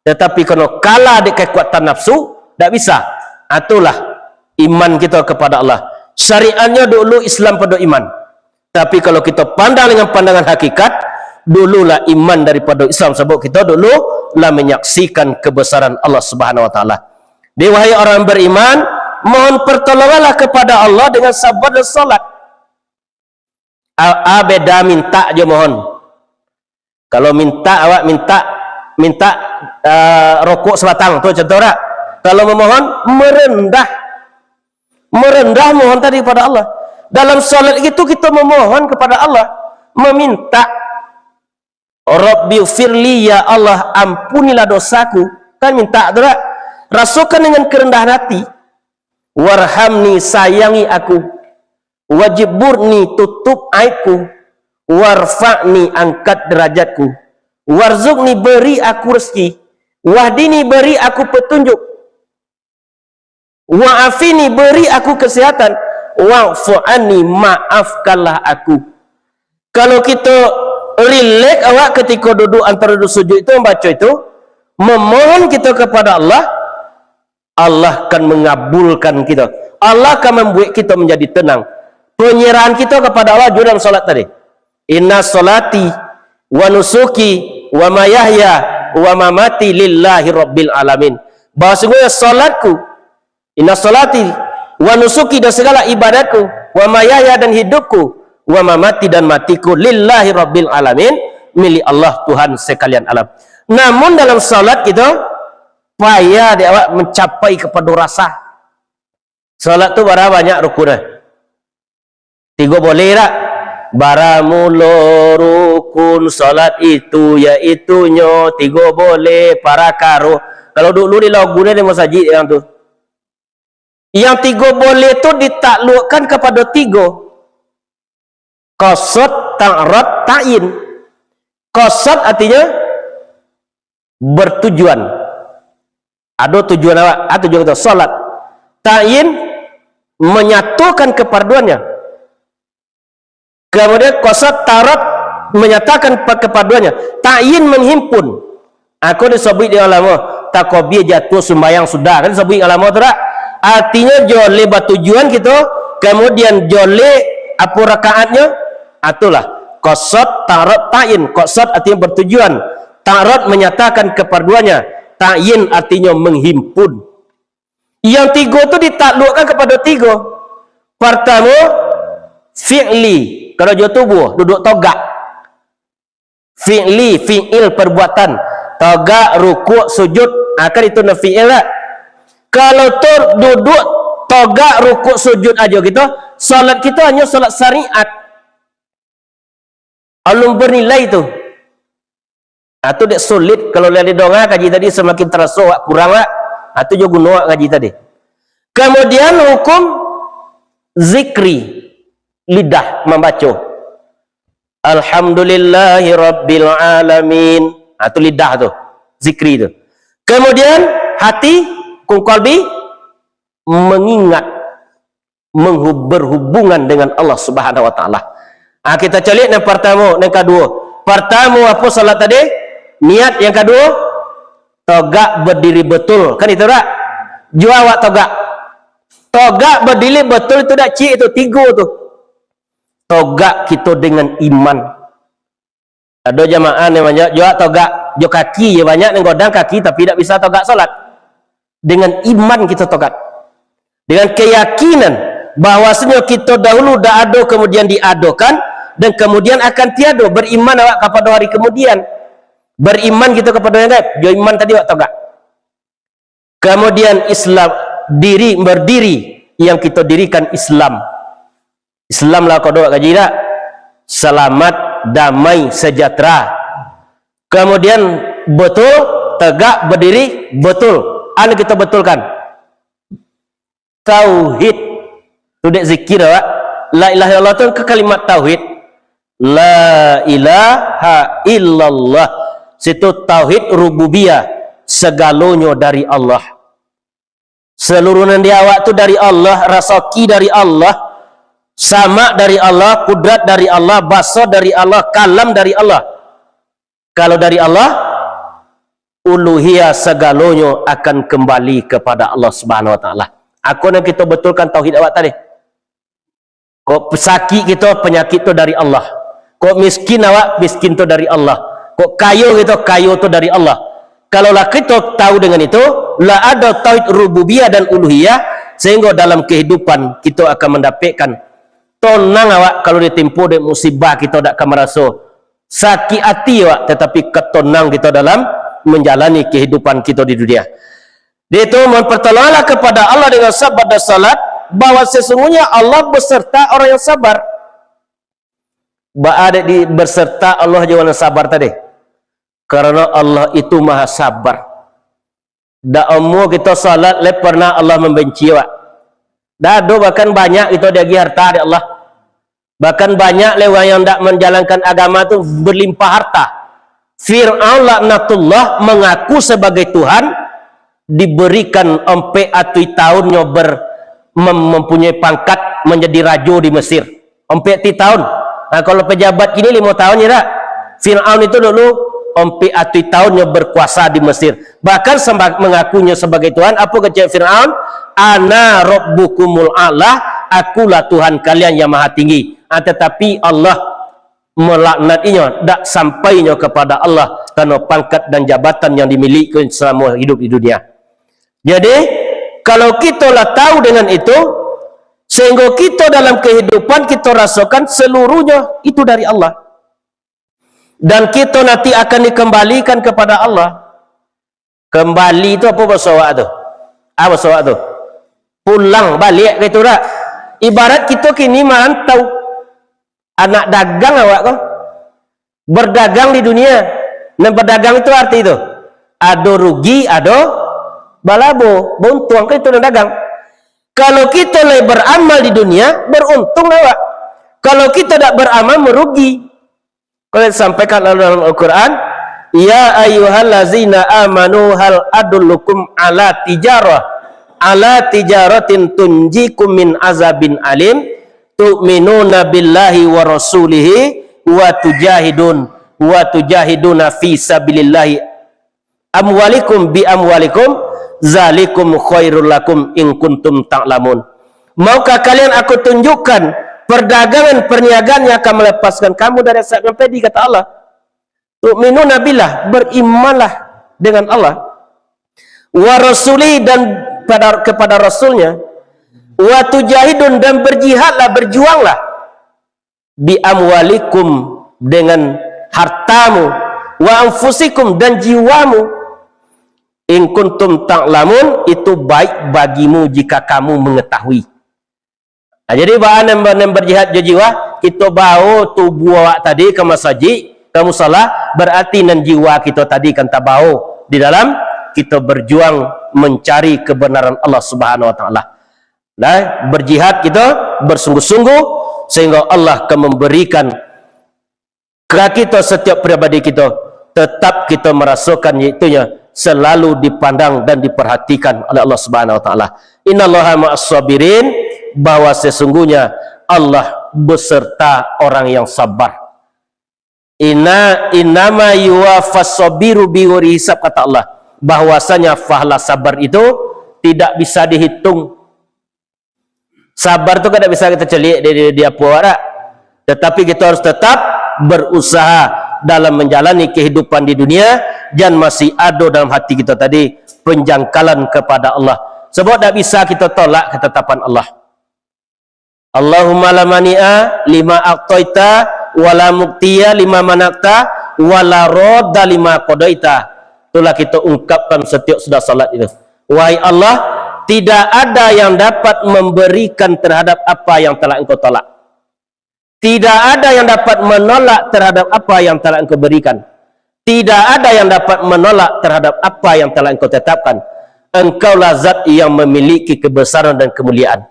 Tetapi kono kalah dek kekuatan nafsu, dak bisa. Itulah iman kito kepada Allah. Syariatnyo dulu Islam pado iman. Tapi kalau kito pandang dengan pandangan hakikat, dululah iman daripado Islam, sabab kito dulu lah menyaksikan kebesaran Allah Subhanahu wa Taala. Jadi, wahai orang beriman, mohon pertolonganlah kepada Allah dengan sabar dan salat. A, a beda minta jo mohon. Kalau minta, awak minta, minta, eh, rokok sebatang, tu contoh dak? Kalau memohon, merendah. Merendah mohon tadi kepada Allah. Dalam salat itu kita memohon kepada Allah, meminta, "Rabbighfirli, ya Allah, ampunilah dosaku." Kan minta tu dak? Rasokan dengan kerendahan hati. "Warhamni, sayangi aku. Wajburni, tutup aibku. Warfa'ni, angkat derajatku. Warzuqni, beri aku rezeki. Wahdini, beri aku petunjuk. Wa'afini, beri aku kesehatan. Wa'fu anni, maafkanlah aku." Kalau kito rilek awak ketika duduk antara duduk sujud itu, membaca itu, memohon kito kepada Allah, Allah akan mengabulkan kito. Allah akan membuat kito menjadi tenang. Penyerahan kito kepada Allah juga dalam salat tadi. "Inna salati wa nusuki wa mayahya wa mamati lillahi rabbil alamin." Bahwasanya salatku, "Inna salati wa nusuki," dan segala ibadatku, "wa mayahya," dan hidupku, "wa mamati," dan matiku, "lillahi rabbil alamin," milik Allah, Tuhan sekalian alam. Namun dalam salat kito, payah dek awak mencapai kepada rasa. Salat tu bara banyak rukunnyo? Tigo boleh dak? Baramulo rukun salat itu, yaitunyo tigo boleh parakaro. Kalau dulu di lagu ni, di masajid yang tu. Yang tigo boleh tu ditaklukkan kepada tigo. Qasad, ta'rad, ta'yin. Qasad artinya bertujuan. Ado tujuan awak, ah, tujuan kita salat. Ta'yin menyatukan keperduannya. Kemudian qasad, ta'rad menyatakan pe-, keperduannya. Ta'yin menghimpun. Aku disabuik di ulama, takbir jatuah sumbayang sudah. Kan disabuik ulama tu dak? Artinya joleh batujuan kito, kemudian joleh apo rakaatnyo, atulah. Qasad, ta'rad, ta'yin. Qasad artinya bertujuan. Ta'rad menyatakan keperduannya. Ta'yin artinya menghimpun. Yang tigo tu ditaklukkan kepada tigo. Pertama, fi'li. Kalau jo tubuh, duduk togak. Fi'li, fi'il, perbuatan. Togak, rukuk, sujud. Ha, kan itu na fi'il lah. Kalau tu duduk, togak, rukuk, sujud aja gitu, salat kita hanya salat syariat. Alun bernilai tu. Ah, tu dek sulit, kalau lah didonga kaji tadi, samakin taraso awak kurang lah. Ah, tu jo guno awak ngaji tadi. Kamudian, hukum zikri, lidah mambaco. Alhamdulillahirabbil alamin. Ah, tu lidah tu, zikri tu. Kamudian, hati, hukum qalbi, mangingat, menghu-, berhubungan dengan Allah Subhanahu wa Ta'ala. Ah, kita caliak nan partamo, nan kaduo. Partamo, apo salat tadi? Niat. Yang kaduo, togak badiri batul. Kan itu dak? Jua awak togak. Togak badiri batul itu dak ciek itu, tigo tu. Togak kito dengan iman. Ado jamaah nan banyak jua togak jo kaki, yo banyak nan godang kaki tapi dak bisa togak salat. Dengan iman kito togak. Dengan keyakinan bahwasanyo kito dahulu dak ado, kamudian diadokan, dan kamudian akan tiado. Bariman awak kapado hari kamudian. Bariman kito kapado yang gaib. Jo iman tadi awak togak. Kamudian Islam, diri, bardiri, yang kito dirikan Islam. Islam lah kodo kaji dak? Salamat, damai, sejahtera. Kamudian batul, togak, badiri, batul. Anu kito batulkan. Tauhid. Tu dek zikir awak. La ilaha illallah tu ka kalimat tauhid. La ilaha illallah. Situ tauhid rububiyah. Sagalonyo dari Allah. Saluruh nan di awak tu dari Allah, rasaki dari Allah, samak dari Allah, kudrat dari Allah, basar dari Allah, kalam dari Allah. Kalau dari Allah, uluhiyah sagalonyo akan kambali kapada Allah Subhanahu wa Ta'ala. Ako nan kito batulkan tauhid awak tadi. Kok sakik kito, panyakik tu dari Allah. Kok miskin awak, miskin tu dari Allah. Kok kayo kito, kayo tu dari Allah. Kalau lah kito tahu dengan itu, lah ado tauhid rububiyah dan uluhiyah, sehingga dalam kehidupan kito akan mandapekkan tonang awak kalau ditimpo dek musibah, kito dak ka maraso sakik ati awak, tatapi ka tonang kito dalam manjalani kehidupan kito di dunia. Di itu, mempertolonglah kepada Allah dengan sabar dan salat, bahwa sesungguhnya Allah beserta orang yang sabar. Baa dek di beserta Allah jo urang sabar tadi? Karena Allah itu Maha Sabar. Dak amuah kito salat, lai pernah Allah mambanci awak. Dak ado, bahkan banyak kito diagiah harta dek Allah. Bahkan banyak lai urang yang dak manjalankan agama tu berlimpah harta. Fir'aun laknatullah mangaku sabagai Tuhan, diberikan ompek atuih tahunnyo ber-, mem-, mempunyai pangkat manjadi rajo di Mesir. Ompek atuih tahun. Nah, kalau pejabat kini limo tahun, ya dak? Fir'aun itu dulu ompek atuih tahunnyo berkuasa di Mesir. Bahkan samba-, mangakunyo sabagai Tuhan, apo kecek Fir'aun? "Ana rabbukumul a'la, akulah Tuhan kalian yang maha tinggi." Ah, tetapi Allah melaknat inyo, dak sampai inyo kepada Allah karena pangkat dan jabatan yang dimiliki selama hidup di dunia. Jadi, kalau kito lah tahu dengan itu, sehingga kito dalam kehidupan kito rasakan seluruhnya itu dari Allah. Dan kito nanti akan dikembalikan kepada Allah. Kembali tu apo bahaso awak tu? Ah, bahaso awak tu? Pulang baliak ka itu dak? Ibarat kito kini marantau. Anak dagang awak ko. Berdagang di dunia. Nan berdagang itu arti tu, ado rugi, ado balabo. Bauntuang kan itu nan dagang. Kalau kito lai beramal di dunia, beruntung awak. Kalau kito dak beramal, merugi. Kalau disampaikan Allah dalam Al-Quran, "Ya ayyuhallazina amanu hal adullukum ala tijarah, ala tijaratin tunjikum min azabin alim, tu'minuna billahi wa rasulihi, wa tujahidun, wa tujahiduna fi sabilillahi amwalikum bi amwalikum, zalikum khairul lakum in kuntum ta'lamun." Maukah kalian aku tunjukkan perdagangan, perniagaan yang akan melepaskan kamu dari azab yang pedih, kata Allah. Tu'minuna billah, berimanlah dengan Allah. Wa rasuli, dan pada, kepada Rasulnya. Wa tujahidun, dan berjihadlah, berjuanglah. Bi amwalikum, dengan hartamu, wa anfusikum, dan jiwamu, in kuntum ta'lamun, itu baik bagimu jika kamu mengetahui. Nah, jadi baa nan, nan berjihad jo jiwa, kito bawo tubuah awak tadi ka masajik, ka musala, berarti nan jiwa kito tadi kan tabao di dalam kito berjuang mencari kebenaran Allah Subhanahu wa Taala. Nah, berjihad kito bersungguh-sungguh, sehingga Allah akan memberikan ka kito setiap pribadi kito, tetap kito merasakan, yaitunyo selalu dipandang dan diperhatikan oleh Allah Subhanahu wa Taala. Innallaha ma'as sabirin, bahwa sesungguhnya Allah beserta orang yang sabar. Inna innama yuwaffas sabiru bighairi hisab, kata Allah, bahwasanya pahala sabar itu tidak bisa dihitung. Sabar tu kan tak bisa kita celiak di, di, di apa awak dak? Tetapi kita harus tetap berusaha dalam menjalani kehidupan di dunia, jan masih ado dalam hati kita tadi penjangkalan kepada Allah. Sebab tak bisa kita tolak ketetapan Allah. Allahumma la mani'a lima a'taita, wa la mu'tiya lima mana'ta, wa la radda lima qadaita. Itulah kita ungkapkan setiap sudah salat itu. Wahai Allah, tidak ada yang dapat memberikan terhadap apa yang telah Engkau tolak. Tidak ada yang dapat menolak terhadap apa yang telah Engkau berikan. Tidak ada yang dapat menolak terhadap apa yang telah Engkau tetapkan. Engkaulah Zat yang memiliki kebesaran dan kemuliaan.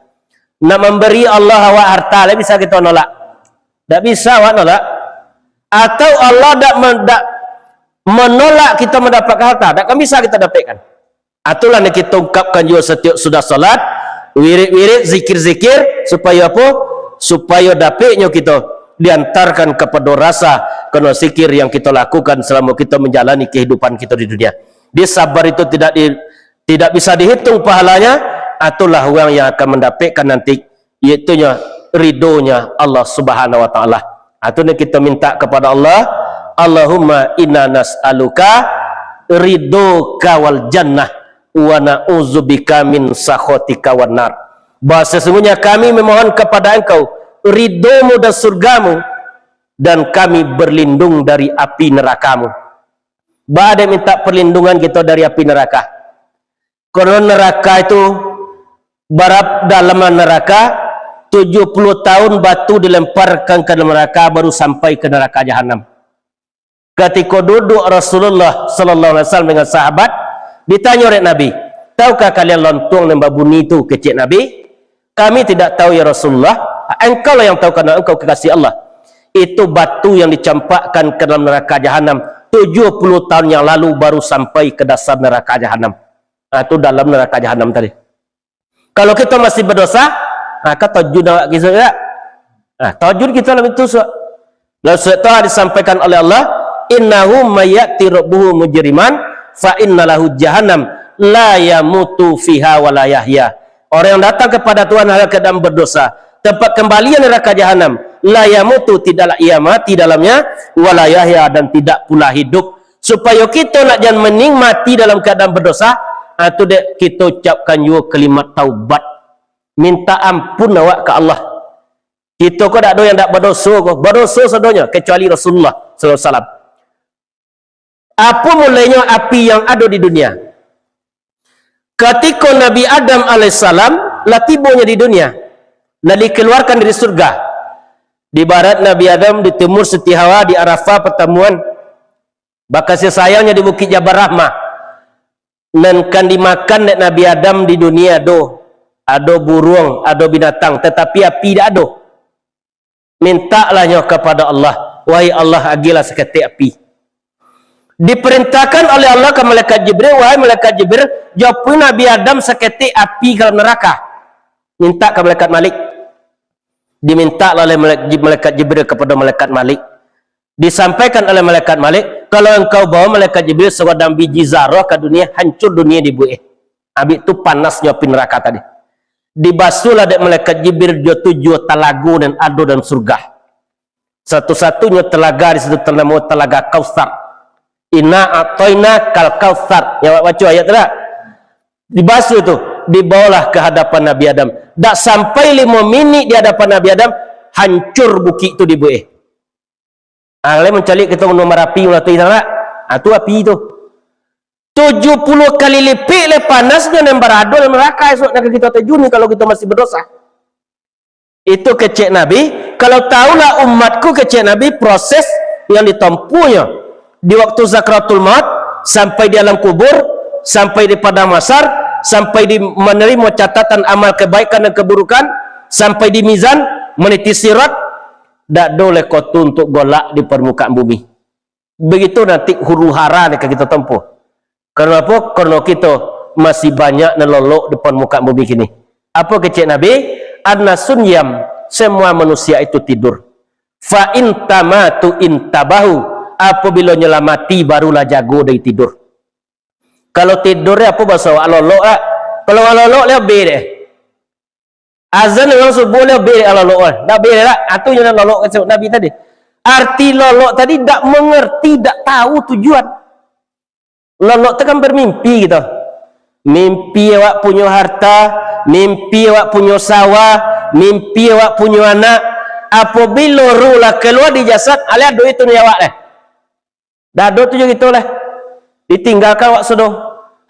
Nak memberi Allah awak harta, lah bisa kita nolak? Tak bisa awak nolak. Atau Allah tak men-, tak menolak kita mendapatkan harta, takkan bisa kita dapatkan. Itulah nan kita ungkapkan juga setiap sudah salat, wirid-wirid, zikir-zikir, supaya apa? Supaya dapiknyo kita diantarkan kepada rasa kena zikir yang kita lakukan selama kita menjalani kehidupan kita di dunia. Di sabar itu tidak di, tidak bisa dihitung pahalanya, itulah orang yang akan mendapatkan nanti, iaitunyo ridhonya Allah Subhanahu wa Taala. Itu yang kita minta kepada Allah, Allahumma inna nas'aluka ridhoka wal jannah, wa na'udzubika min sakhatika wan nar. Bahwa sesungguhnya kami memohon kepada Engkau ridho-Mu dan surga-Mu, dan kami berlindung dari api neraka-Mu. Ba ada minta perlindungan kita dari api neraka. Karena neraka itu, barap dalam neraka, tujuh puluh tahun batu dilemparkan ke dalam neraka, baru sampai ke neraka jahanam. Katiko duduk Rasulullah sallallahu alaihi wasallam dengan sahabat, ditanyo dek Nabi, "Tahukah kalian lontuang nan babunyi tu?" kecek Nabi. "Kami tidak tahu, ya Rasulullah." "Engkau lah yang tahu, karena Engkau kekasih Allah." Itu batu yang dicampakkan ke dalam neraka jahanam tujuh puluh tahun yang lalu, baru sampai ke dasar neraka jahanam. Nah, itu dalam neraka jahanam tadi. Kalau kita masih berdosa, nah, ka tajun awak kisah juga. Nah, tajun kita dalam itu, so. Lalu setelah disampaikan oleh Allah, "Innahu may ya'ti rabbahu mujriman, fa inna lahu jahannam, la yamutu fiha wa la yahya." Orang yang datang kepada Tuhan dalam keadaan berdosa, tempat kembalian neraka jahanam, la yamutu, tidaklah ia mati dalamnya, wa la yahya, dan tidak pula hidup. Supaya kita nak jan mening mati dalam keadaan berdosa, ha, tu dek kita ucapkan juga kalimat taubat. Minta ampun awak ka Allah. Kita ko dak ado yang dak badoso ko, badoso sadonyo, kecuali Rasulullah sallallahu alaihi wasallam. Apo mulainyo api yang ado di dunia? Katiko Nabi Adam alaihissalam lah tibonyo di dunia, lah dikeluarkan dari surga. Di barat Nabi Adam, di timur Siti Hawa, di Arafah pertemuan, bakasih sayangnyo di Bukik Jabal Rahmah. Nan kan dimakan dek Nabi Adam di dunia ado, ado buruang, ado binatang, tatapi api dak ado. Mintaklah nyo kapada Allah, "Wahai Allah, agiahlah saketek api." Diperintahkan oleh Allah ka malaikat Jibril, "Wahai malaikat Jibril, jauhi Nabi Adam saketek api ka dalam neraka." Mintak ka malaikat Malik. Dimintaklah oleh malaik-, malaikat Jibril kapada malaikat Malik. Disampaikan oleh malaikat Malik, "Kalau engkau bawa malaikat Jibril sagadang biji zarah ka dunia, hancur dunia dibuek." Abih tu panasnyo api neraka tadi. Dibasuhlah dek malaikat Jibril jo tujuah talago nan ado dalam surga. Satu-satunyo talaga di situ tanamo Talaga Kautsar. "Inna a'tainakal kautsar." Yang awak baco ayat tu dak? Dibasuh tu, dibawalah ke hadapan Nabi Adam. Dak sampai limo minik di hadapan Nabi Adam, hancur bukik tu dibuek. Ah, kalian mancaliak kito Gunung Marapi, Gunung Api, tahu tak? Ah, tu api tu. Tujuh puluh kali lipik leh panasnyo nan barado dalam neraka esok nan ka kito tajuni kalau kito masih berdosa. Itu kecek Nabi, kalau tahulah umatku, kecek Nabi, proses yang ditempuhnyo di waktu sakaratul maut, sampai di alam kubur, sampai di padang mahsyar, sampai di menerima catatan amal kebaikan dan keburukan, sampai di mizan, meniti sirat, dak ado lai ko tu untuak golak di parmukaan bumi. Begitu nanti huru-hara nan ka kito tempuh. Karano apo? Karano kito masih banyak nan lolok di parmukaan bumi kini. Apo kecek Nabi? "Annasun yam, semua manusia itu tidur. Fa in tamatu intabahu, apabilo nyo lah mati, barulah jago dari tidur." Kalau tidur ni apo bahaso awak, lolok tak? Kalau lolok, lebih deh. Azan urang subuh lah beh, alah lolok, eh. Dah beh lah. Ah, tu yang lolok kata Nabi tadi. Arti lolok tadi dak mengerti, dak tahu tujuan. Lolok tu kan bermimpi gitu. Mimpi awak punyo harta, mimpi awak punyo sawah, mimpi awak punyo anak. Apabilo ruh lah keluar di jasad, alah duit tu ni awak deh. Dak ado tu jo kito lah. Ditinggalkan awak sudah.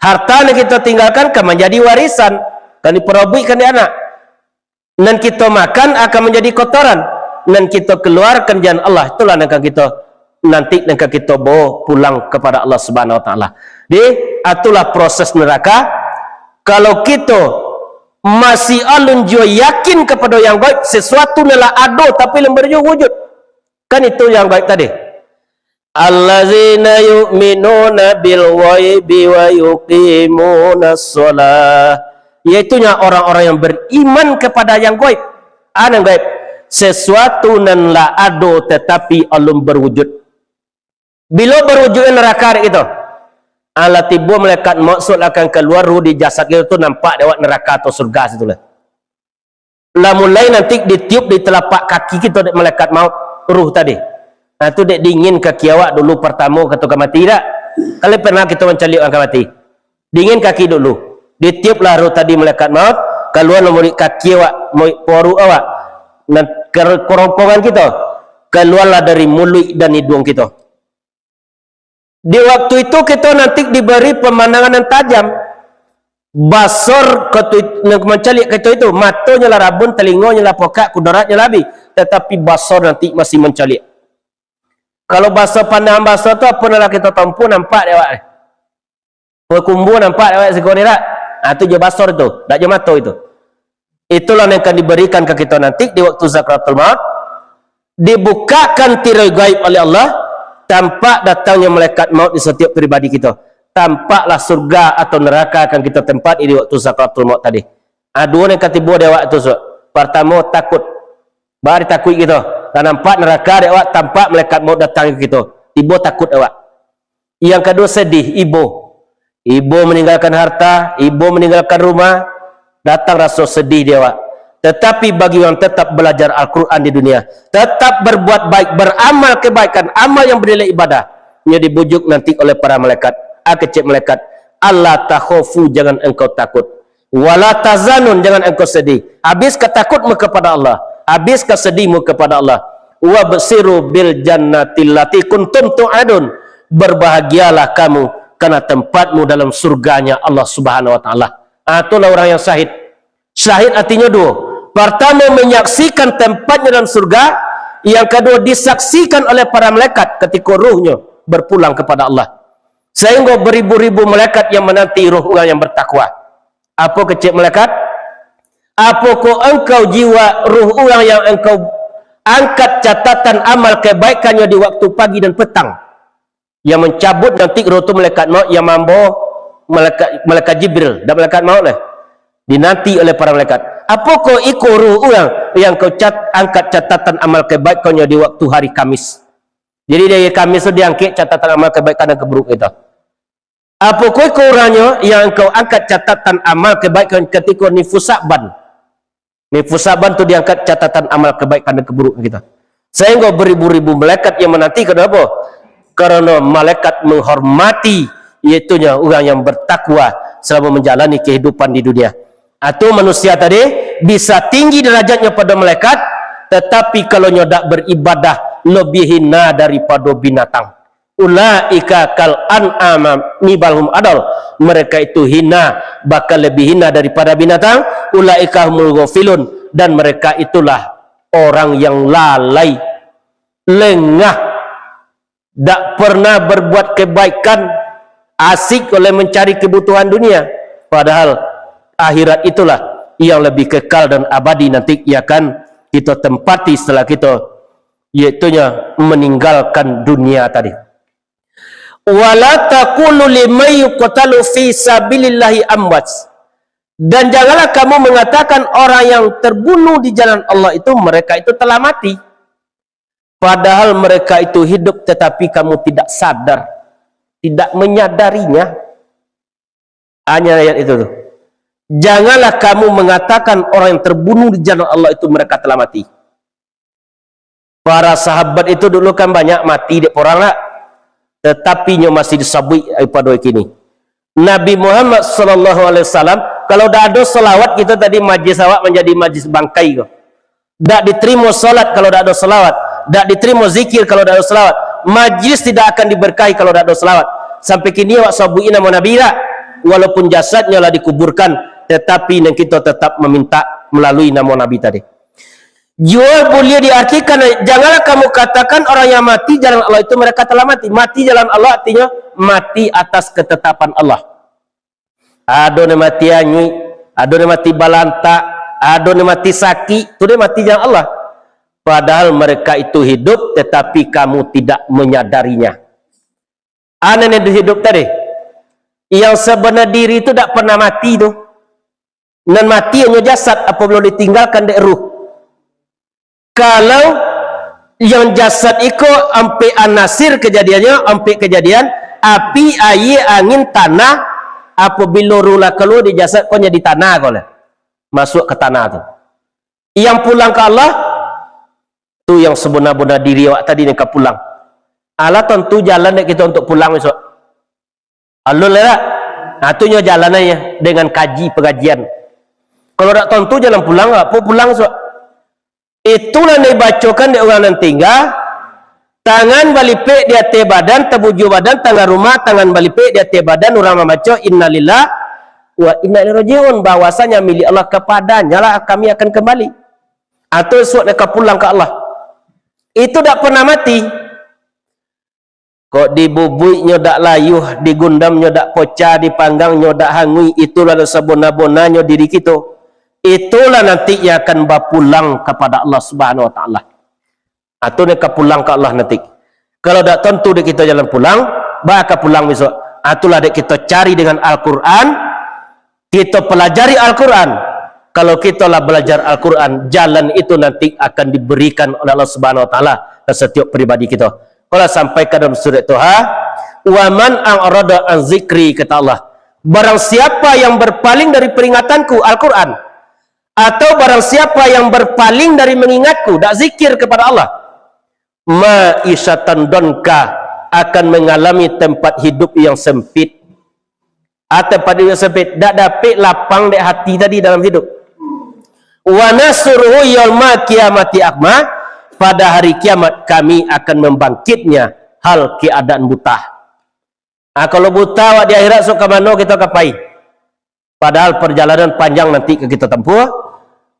Harta nan kito tinggalkan ka manjadi warisan, ka diparabuikkan di anak. Nan kito makan akan manjadi kotoran, nan kito kaluarkan jalan Allah, itulah nan ka kito nanti, nan ka kito bawa pulang kepada Allah Subhanahu Wa Taala. Jadi, itulah proses neraka. Kalau kito masih alun juo yakin kepada yang gaib, sesuatu nan lah ado tapi alun berwujud, kan itu yang gaib tadi. "Allazina yu'minuna bil ghaibi wa yuqimunas shalah." Yaitunya orang-orang yang beriman kepada yang gaib. Ah, nan gaib? Sesuatu nan lah ado tetapi alun berwujud. Bilo berwujud neraka dek kito? Alah tibo malaikat maut, sudah akan kaluar ruh di jasad kito tu, nampak dek awak neraka atau surga situ lah. Lah mulai nanti ditiup di telapak kaki kito dek malaikat maut, ruh tadi. Nah, tu dek dingin kaki awak dulu partamo, kato ka mati dak? Kalau pernah kito mancaliak urang ka mati. Dingin kaki dulu. Ditiuplah ruh tadi malaikat maut, kaluar lah murik kaki awak, murik poruik awak. Nan ker-, kerongkongan kito, kaluarlah dari muluik dan iduang kito. Di waktu itu, kito nanti diberi pemandangan yang tajam. Basor katu-, nan mancaliak kito itu, matonyo lah rabun, talingonyo lah pokak, kudaratnyo lah abih. Tetapi basor nanti masih mancaliak. Kalau basor, pandangan basor tu, apo nan lah kito tampuah nampak dek awak ni. Pakumbu nampak dek awak siko ni dak? Ah, tu jo basor tu, dak jo mato itu. Itulah yang akan diberikan ka kito nanti di waktu sakaratul maut. Dibukakan tirai gaib oleh Allah, tampak datangnyo malaikat maut di satiok pribadi kito. Tampaklah surga atau neraka akan kito tempati di waktu sakaratul maut tadi. Ah, duo nan ka tibo dek awak tu, Suk. Partamo, takut. Baa ditakuik kito? Lah nampak neraka dek awak, tampak malaikat maut datang ka kito. Tibo takut awak. Yang kaduo, sedih, ibo. Ibo maninggalkan harta, ibo maninggalkan rumah, datang raso sedih di awak. Tetapi bagi yang tetap belajar Al-Quran di dunia, tetap berbuat baik, beramal kebaikan, amal yang bernilai ibadah, nyo dibujuk nanti oleh para malaikat. Ah, kecek malaikat, "Alla takhofu, jangan engkau takut. Wala tahzanun, jangan engkau sedih. Habis ka takutmu kepada Allah, habis ka sedihmu kepada Allah. Wabsyiru bil jannatil lati kuntum tu'adun. Berbahagialah kamu karena tempatmu dalam surganya Allah Subhanahu wa Ta'ala." Ah, itulah orang yang syahid. Syahid artinyo duo. Partamo, menyaksikan tempatnya dalam surga. Yang kaduo, disaksikan oleh para malaikat ketika ruhnya berpulang kepada Allah. Sehingga beribu-ribu malaikat yang menanti ruh orang yang bertakwa. Apo kecek malaikat? Apokoh engkau jiwa ruh urang yang engkau angkat catatan amal kebaikannyo di waktu pagi dan petang? Yang mencabut nanti ruh tu malaikat maut, yang mambawa malaikat, malaikat Jibril, dan malaikat maut lah. Dinanti oleh para malaikat. Apokoh iko ruh urang yang kau cat-, angkat catatan amal kebaikannyo di waktu hari Kamis? Jadi, dari Kamis tu diangkek catatan amal kebaikan dan keburukan kita. Apokoh iko urangnyo yang engkau angkat catatan amal kebaikan katiko Nisfu Sa'ban? Nisfu Sa'ban tu diangkat catatan amal kebaikan dan keburukan kita. Sehingga beribu-ribu malaikat yang menanti, kenapa? Karena malaikat menghormati, yaitunya orang yang bertakwa selama menjalani kehidupan di dunia. Atau manusia tadi bisa tinggi derajatnya pada malaikat, tetapi kalau nyo dak beribadah, lebih hina daripada binatang. "Ulaika kal an'ami bal hum adal." Mereka itu hina, bahkan lebih hina daripada binatang. "Ulaika humul ghafilun." Dan mereka itulah orang yang lalai, lengah, Dak pernah berbuat kebaikan, asik oleh mencari kebutuhan dunia, padahal akhirat itulah yang lebih kekal dan abadi nanti yang akan kita tempati setelah kita, yaitunya meninggalkan dunia tadi. "Wala taqulu liman yuqtalu fi sabilillahi amwat." Dan janganlah kamu mengatakan orang yang terbunuh di jalan Allah itu, mereka itu telah mati. Padahal mereka itu hidup, tetapi kamu tidak sadar, tidak menyadarinya. Hanya ayat itu tu. "Janganlah kamu mengatakan orang yang terbunuh di jalan Allah itu mereka telah mati." Para sahabat itu dulu kan banyak mati dek porang nak, tetapi nyo masih disabuik pado kini. Nabi Muhammad sallallahu alaihi wasallam, kalau dak ado salawat, kita tadi majlis awak manjadi majlis bangkai ko. Dak diterimo salat kalau dak ado salawat, dak diterimo zikir kalau dak ado salawat. Majlis tidak akan diberkahi kalau dak ado salawat. Sampai kini awak sabuik namo Nabi dak? Walaupun jasadnya lah dikuburkan, tetapi nan kita tetap meminta melalui namo Nabi tadi. Juo buliah diartikan, janganlah kamu katakan orang yang mati jalan Allah itu mereka telah mati. Mati jalan Allah artinya mati atas ketetapan Allah. Ado nan mati anyuik, ado nan mati balantak, ado nan mati sakik, tu deh mati jalan Allah. Padahal mereka itu hidup, tetapi kamu tidak menyadarinya. Ado nan hidup tadi. Yang sabana diri tu dak pernah mati tu. Nan mati hanyo jasad apabilo ditinggalkan dek ruh. Kalau yang jasad iko ampek anasir kejadiannyo, ampek kejadian, api, aia, angin, tanah, apabilo ruh lah kalua di jasad ko jadi tanah ko lah. Masuk ka tanah tu. Yang pulang ka Allah, tu yang sabana-bana diri awak tadi nan ka pulang. Alah tantu jalan dek kito untuak pulang bisuak. Alun lah dak? Nah, tu nyo jalan aja dengan kaji pengajian. Kalau dak tantu jalan pulang, apo pulang bisuak? Itulah nan dibacokan dek urang nan tingga, tangan balipek di ateh badan, tabujua badan, tangah rumah, tangan balipek di ateh badan, urang mambaco, "Innalillah wa inna ilaihi raji'un," bahwasanya milik Allah, kepadanya lah kami akan kembali. Atau isuak nan ka pulang ka Allah. Itu dak pernah mati. Kok dibubuiknyo dak layuah, digundamnyo dak pocah, dipanggangnyo dak hanguik, itulah sabona-bonanyo diri kito. Itulah nanti yang akan bapulang kapada Allah Subhanahu Wa Taala. Atau nan ka pulang ka Allah nanti. Kalau dak tantu dek kito jalan pulang, baa ka pulang bisuak? Itulah dek kito cari dengan Al-Quran, kito pelajari Al-Quran. Kalau kito lah belajar Al-Quran, jalan itu nanti akan diberikan oleh Allah Subhanahu Wa Taala ka setiap pribadi kito. Kalau sampai ka dalam surat Toha, "Wa man a'rada an zikri," kata Allah, "barang siapa yang berpaling dari peringatanku, Al-Quran, atau barang siapa yang berpaling dari mengingatku, dak zikir kepada Allah, ma'isyatan donka, akan mengalami tempat hidup yang sempit." Ah, tempat hidup yang sempit, dak dapek lapang dek hati tadi dalam hidup. "Wa nahsyuruhu yaumal qiyamati a'ma," pada hari kiamat kami akan membangkitnya hal keadaan buta. Ah, kalau buta awak di akhirat, sok ka mano kito ka pai? Padahal perjalanan panjang nanti ka kito tempuh.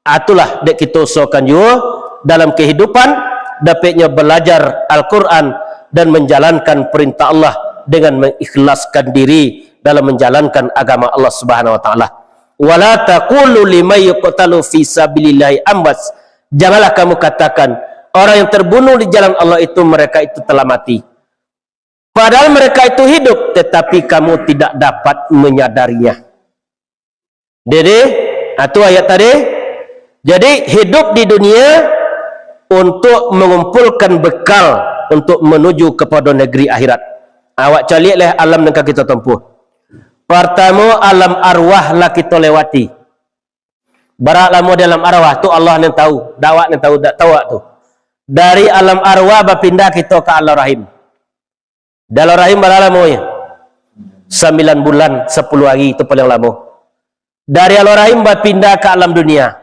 Ah, itulah dek kito usahakan juo dalam kehidupan, dapeknyo belajar Al-Quran dan menjalankan perintah Allah dengan mengikhlaskan diri dalam menjalankan agama Allah Subhanahu Wa Taala. "Wala taqulu liman yuqtalu fi sabilillahi amwat." Janganlah kamu katakan orang yang terbunuh di jalan Allah itu, mereka itu telah mati. Padahal mereka itu hidup, tetapi kamu tidak dapat menyadarinya. Jadi, itu ayat tadi. Jadi, hidup di dunia untuk mengumpulkan bekal untuk menuju kepada negeri akhirat. Awak caliak lah alam nan ka kito tempuh. Partamo, alam arwah lah kito lewati. Bara lamo di alam arwah tu Allah nan tahu, dak awak nan tahu, dak tahu awak tu. Dari alam arwah bapindah kito ka alam rahim. Di alam rahim bara lamonyo? Sambilan bulan, sapuluah hari, itu paling lamo. Dari alam rahim bapindah ka alam dunia.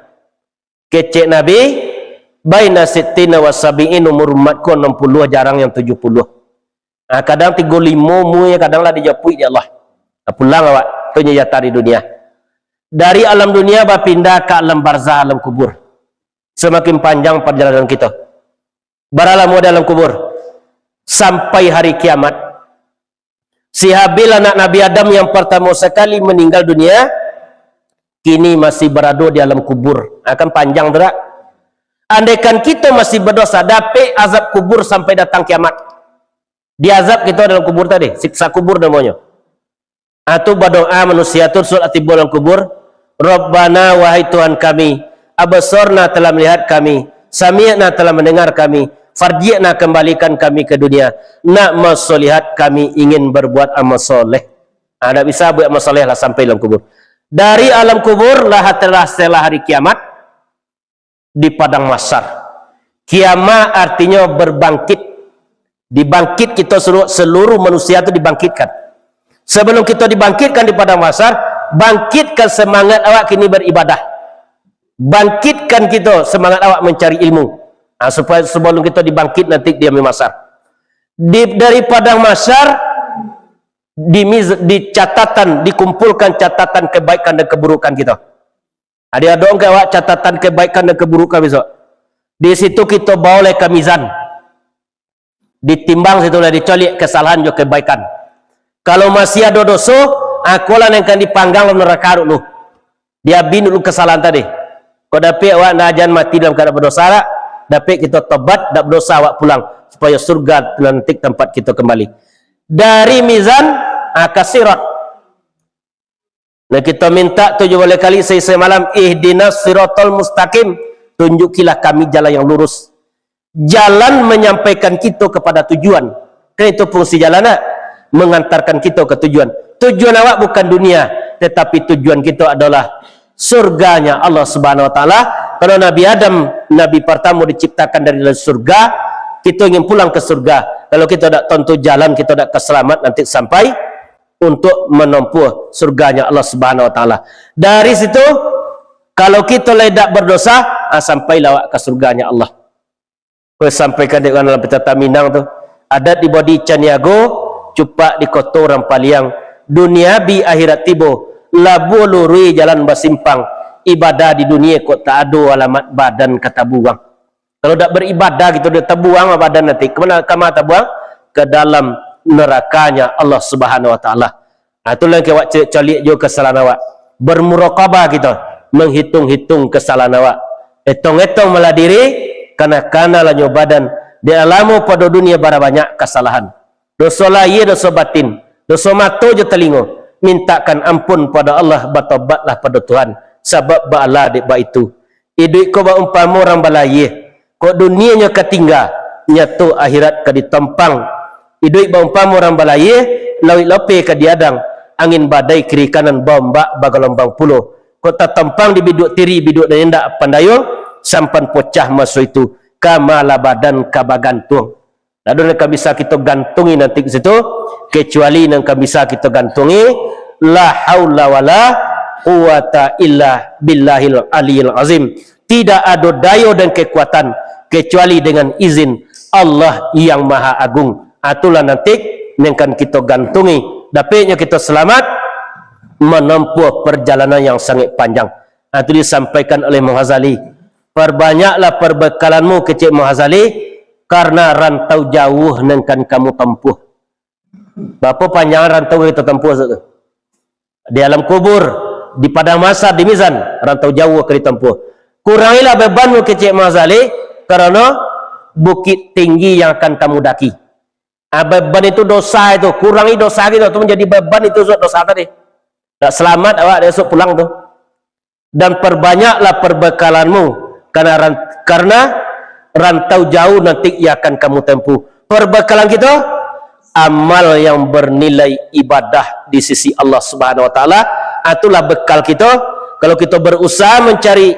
Kecek Nabi, "Baina sittina wa sabiin," umur umatku anam puluah, jarang yang tujuah puluah. Ah, kadang tigo limo umurnyo, kadang lah dijapuik dek Allah. Ah, pulang awak, tu nyo jatah di dunia. Dari alam dunia bapindah ka alam barzah, alam kubur. Samakin panjang parjalanan kito. Bara lamo di alam kubur? sampai hari kiamat. Si Habil, anak Nabi Adam yang pertama sekali meninggal dunia, kini masih berada di alam kubur. Akan panjang tu, dak? Andaikan kita masih berdosa, dapek azab kubur sampai datang kiamat. Diazab kita dalam kubur tadi, siksa kubur namanya. Ah, tu badoa manusia tu sudah tiba dalam kubur, "Rabbana, wahai Tuhan kami, absorna, telah melihat kami, sami'na, telah mendengar kami, farji'na, kembalikan kami ke dunia, na'mal sholihat, kami ingin berbuat amal soleh." Ah, dak bisa buat amal soleh lah sampai dalam kubur. Dari alam kubur lah, telah setelah hari kiamat, di padang mahsyar. Kiamat artinya berbangkit. Dibangkit kita seluruh, seluruh manusia tu dibangkitkan. Sebelum kita dibangkitkan di padang mahsyar, bangkitkan semangat awak kini beribadah. Bangkitkan kita semangat awak mencari ilmu. Ah, supaya sebelum kita dibangkit nanti di yaumil mahsyar. Di, dari padang mahsyar, di miz-, di catatan, dikumpulkan catatan kebaikan dan keburukan kita. Ado dong ka awak catatan kebaikan dan keburukan besok. Di situ kita bawa lai ka mizan. Ditimbang situ lah, dicaliak kesalahan jo kebaikan. Kalau masih ado doso, ah, ko lah nan ka dipanggang dalam neraka dulu. Diabihan dulu kesalahan tadi. Kok dapek awak ndak, jan mati dalam keadaan berdosa lah. Dapek kita tobat, dak berdosa awak pulang. Supaya surga nanti tempat kita kembali. Dari mizan, ah, ka sirat. Nah, kita minta tujuh baleh kali sahari samalam, "Ihdinas siratal mustaqim." Tunjukilah kami jalan yang lurus. Jalan menyampaikan kita kepada tujuan. Kan itu fungsi jalan, nak? Mengantarkan kita ke tujuan. Tujuan awak bukan dunia, tetapi tujuan kita adalah surganya Allah Subhanahu wa Taala. Kalau Nabi Adam, Nabi pertama diciptakan dari surga, kita ingin pulang ke surga. Kalau kita tak tentu jalan, kita tak keselamat nanti sampai untuk menempuh surganya Allah Subhanahu wa Taala. Dari situ, kalau kita lai dak berdosa, ah, sampailah awak ka surganya Allah. Ko sampaikan dek urang dalam pepatah Minang tu, adat di Bodi Caniago, cupak di koto urang Paliang, dunia bi akhirat tibo, labuah luruih jalan basimpang, ibadah di dunia kok tak ado alamat badan ka tabuang. Kalau dak beribadah gitu, dia tabuang badan nanti. Kemana, kama tabuang? Ke dalam nerakanya Allah Subhanahu wa Taala. Ah, itulah yang awak caliak, caliak jo kesalahan awak. Bermuraqabah kita, menghitung-hitung kesalahan awak. Etong-etong malah diri, kana-kana lah nyo badan. Di lamo pado dunia bara banyak kesalahan. Doso lahia, doso batin, doso mato jo talingo. Mintakan ampun pado Allah, batobatlah pado Tuhan. Sabab baalah dek baitu. Iduik ko baumpamo urang balayia. Kok dunia nyo ka tingga, nyato akhirat ka ditompang. Iduik baumpamo urang balayia, lauik lapeh ka diadang, angin badai kiri kanan baombak bagalombang pulo. Kok tatompang di biduak tiri, biduak nan indak pandayuang, sampan pocah maso itu, kama lah badan ka bagantuang. Ndak ado nan ka bisa kito gantungi nanti di situ, kecuali nan ka bisa kito gantungi, la haula wala quwata illa billahil aliyil azim. Tidak ado dayo dan kekuatan kecuali dengan izin Allah yang Maha Agung. Ah, itulah nanti nan kan kito gantungi. Dapeknyo kito selamat menempuh perjalanan yang sangat panjang. Ah, itu disampaikan oleh Imam Ghazali. Perbanyaklah perbekalanmu, kecek Imam Ghazali, karena rantau jauh nan kan kamu tempuh. Berapa panjang rantau kita tempuh tu? Di alam kubur, di padang mahsyar, di mizan, rantau jauh akan ditempuh. Kurangilah bebanmu, kecek Imam Ghazali, karena bukit tinggi yang akan kamu daki. Ah, beban itu dosa itu, kurangi dosa kita tu, menjadi beban itu dosa tadi. Tak selamat awak esok pulang tu. Dan perbanyaklah perbekalanmu, karena ran-, karena rantau jauh nanti yang akan kamu tempuh. Perbekalan kita, amal yang bernilai ibadah di sisi Allah Subhanahu wa Taala. Ah, itulah bekal kita. Kalau kita berusaha mencari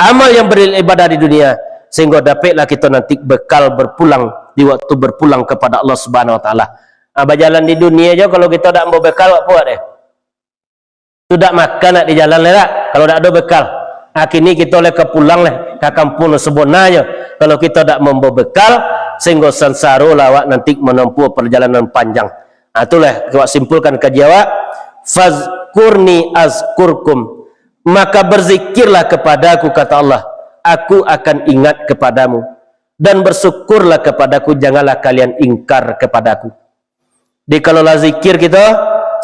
amal yang bernilai ibadah di dunia, sehingga dapatlah kita nanti bekal berpulang di waktu berpulang kepada Allah Subhanahu wa Taala. Ah, bajalan di dunia je, kalau kita tak bawa bekal, apa deh? Tu dak makan nak di jalan lai dak, kalau dak ado bekal. Ah, kini kito lai ka pulang lai ka kampuang sabonanyo. Kalau kito dak mambawa bekal, sehinggo sansaro lah awak nanti manempuh parjalanan panjang. Ah, tu lah awak simpulkan kaji awak. "Fazkurni azkurkum." Maka berzikirlah kepada-Ku, kata Allah, Aku akan ingat kepadamu. dan bersyukurlah kepadaku, janganlah kalian ingkar kepadaku. Jadi kalau lah zikir kito,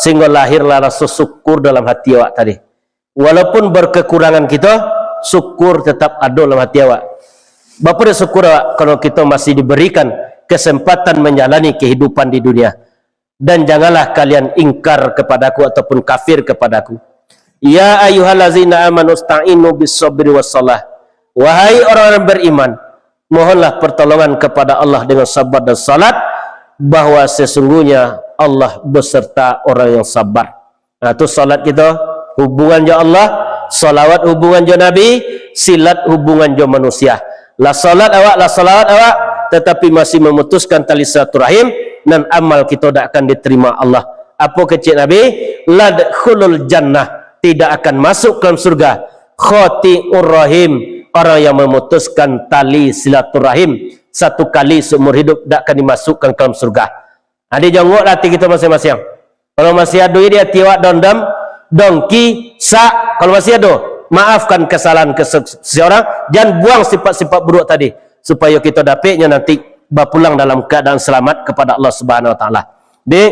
sehingga lahirlah rasa syukur dalam hati awak tadi. Walaupun berkekurangan kito, syukur tetap ado dalam hati awak. Bapa dah syukur awak kalau kito masih diberikan kesempatan menjalani kehidupan di dunia. Dan janganlah kalian ingkar kepadaku ataupun kafir kepadaku. Ya ayyuhallazina amanu sta'inu bis sabri was salah. Wahai orang-orang beriman, mohonlah pertolongan kepada Allah dengan sabar dan salat, bahwa sesungguhnya Allah beserta orang yang sabar. Nah, tu salat kito, hubungan jo Allah, salawat hubungan jo Nabi, silat hubungan jo manusia. Lah salat awak, lah salawat awak, tetapi masih memutuskan tali silaturahim, nan amal kito dak akan diterima Allah. Apo kecek Nabi? Ladkhulul jannah, tidak akan masuk ke dalam surga. Qati'ur rahim, orang yang memutuskan tali silaturahim, satu kali seumur hidup dak akan dimasukkan ke dalam surga. Adi jongoklah hati kito masing-masing. Kalau masih ado di hati awak dendam, dongki, sak, kalau masih ado, maafkan kesalahan ke se-, seseorang, jangan buang sifat-sifat buruk tadi, supaya kito dapatnya nanti bapulang dalam keadaan selamat kepada Allah Subhanahu Wa Taala. Di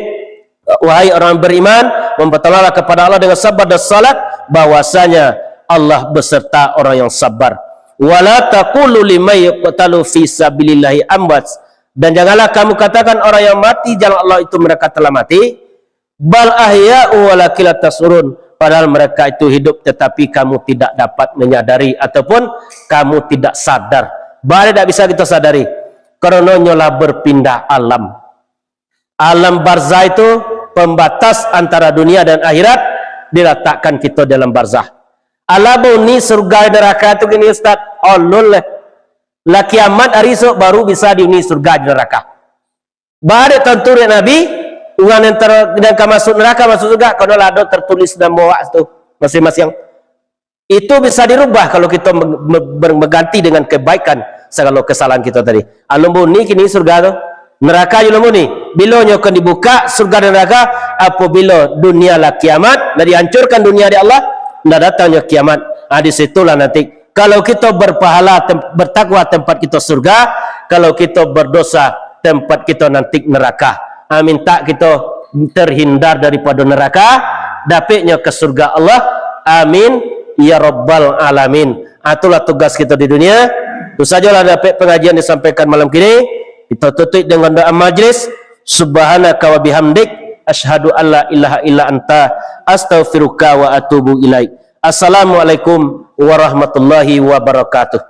Wahai orang beriman, mempertolonglah kepada Allah dengan sabar dan salat, bahwasanya Allah beserta orang yang sabar. Wala taqulu liman yuqtalu fi sabilillahi amwat. Dan janganlah kamu katakan orang yang mati jalan Allah itu mereka telah mati. Bal ahya'u walakin la tasy'urun. Padahal mereka itu hidup tetapi kamu tidak dapat menyadari ataupun kamu tidak sadar. Baa tidak bisa kita sadari? Karena nyolah berpindah alam. Alam barzah itu pembatas antara dunia dan akhirat, dilatakkan kito dalam barzah. Alah bunyi surga neraka tu kini, Ustaz? Alun leh. Lah kiamat hari esok baru bisa diuni surga di neraka. Baa dek tantu dek Nabi, urang yang ter-, yang ka masuk neraka, masuk surga, kono lah ado tertulis namo awak tu masing-masing. Itu bisa dirubah kalau kito me-, me-, ber-, mengganti dengan kebaikan sagalo kesalahan kito tadi. Alun bunyi kini surga tu. Neraka je alun bunyi. Bilo nyo akan dibuka surga dan neraka? Apabilo dunia lah kiamat, lah dihancurkan dunia dek Allah, lah datang nyo kiamat. Ah, di situlah nanti. Kalau kito berpahala, tem-, bertakwa, tempat kito surga. Kalau kito berdosa, tempat kito nanti neraka. Ah, minta kito terhindar daripada neraka, dapatnyo ke surga Allah. Amin ya rabbal alamin. Ah, itulah tugas kito di dunia. Itu sajalah dapat pengajian disampaikan malam kini. Kito tutup dengan doa majlis. Subhanaka wa bihamdik, asyhadu an la ilaha illa anta, astaghfiruka wa atubu ilaik. Assalamualaikum warahmatullahi wabarakatuh.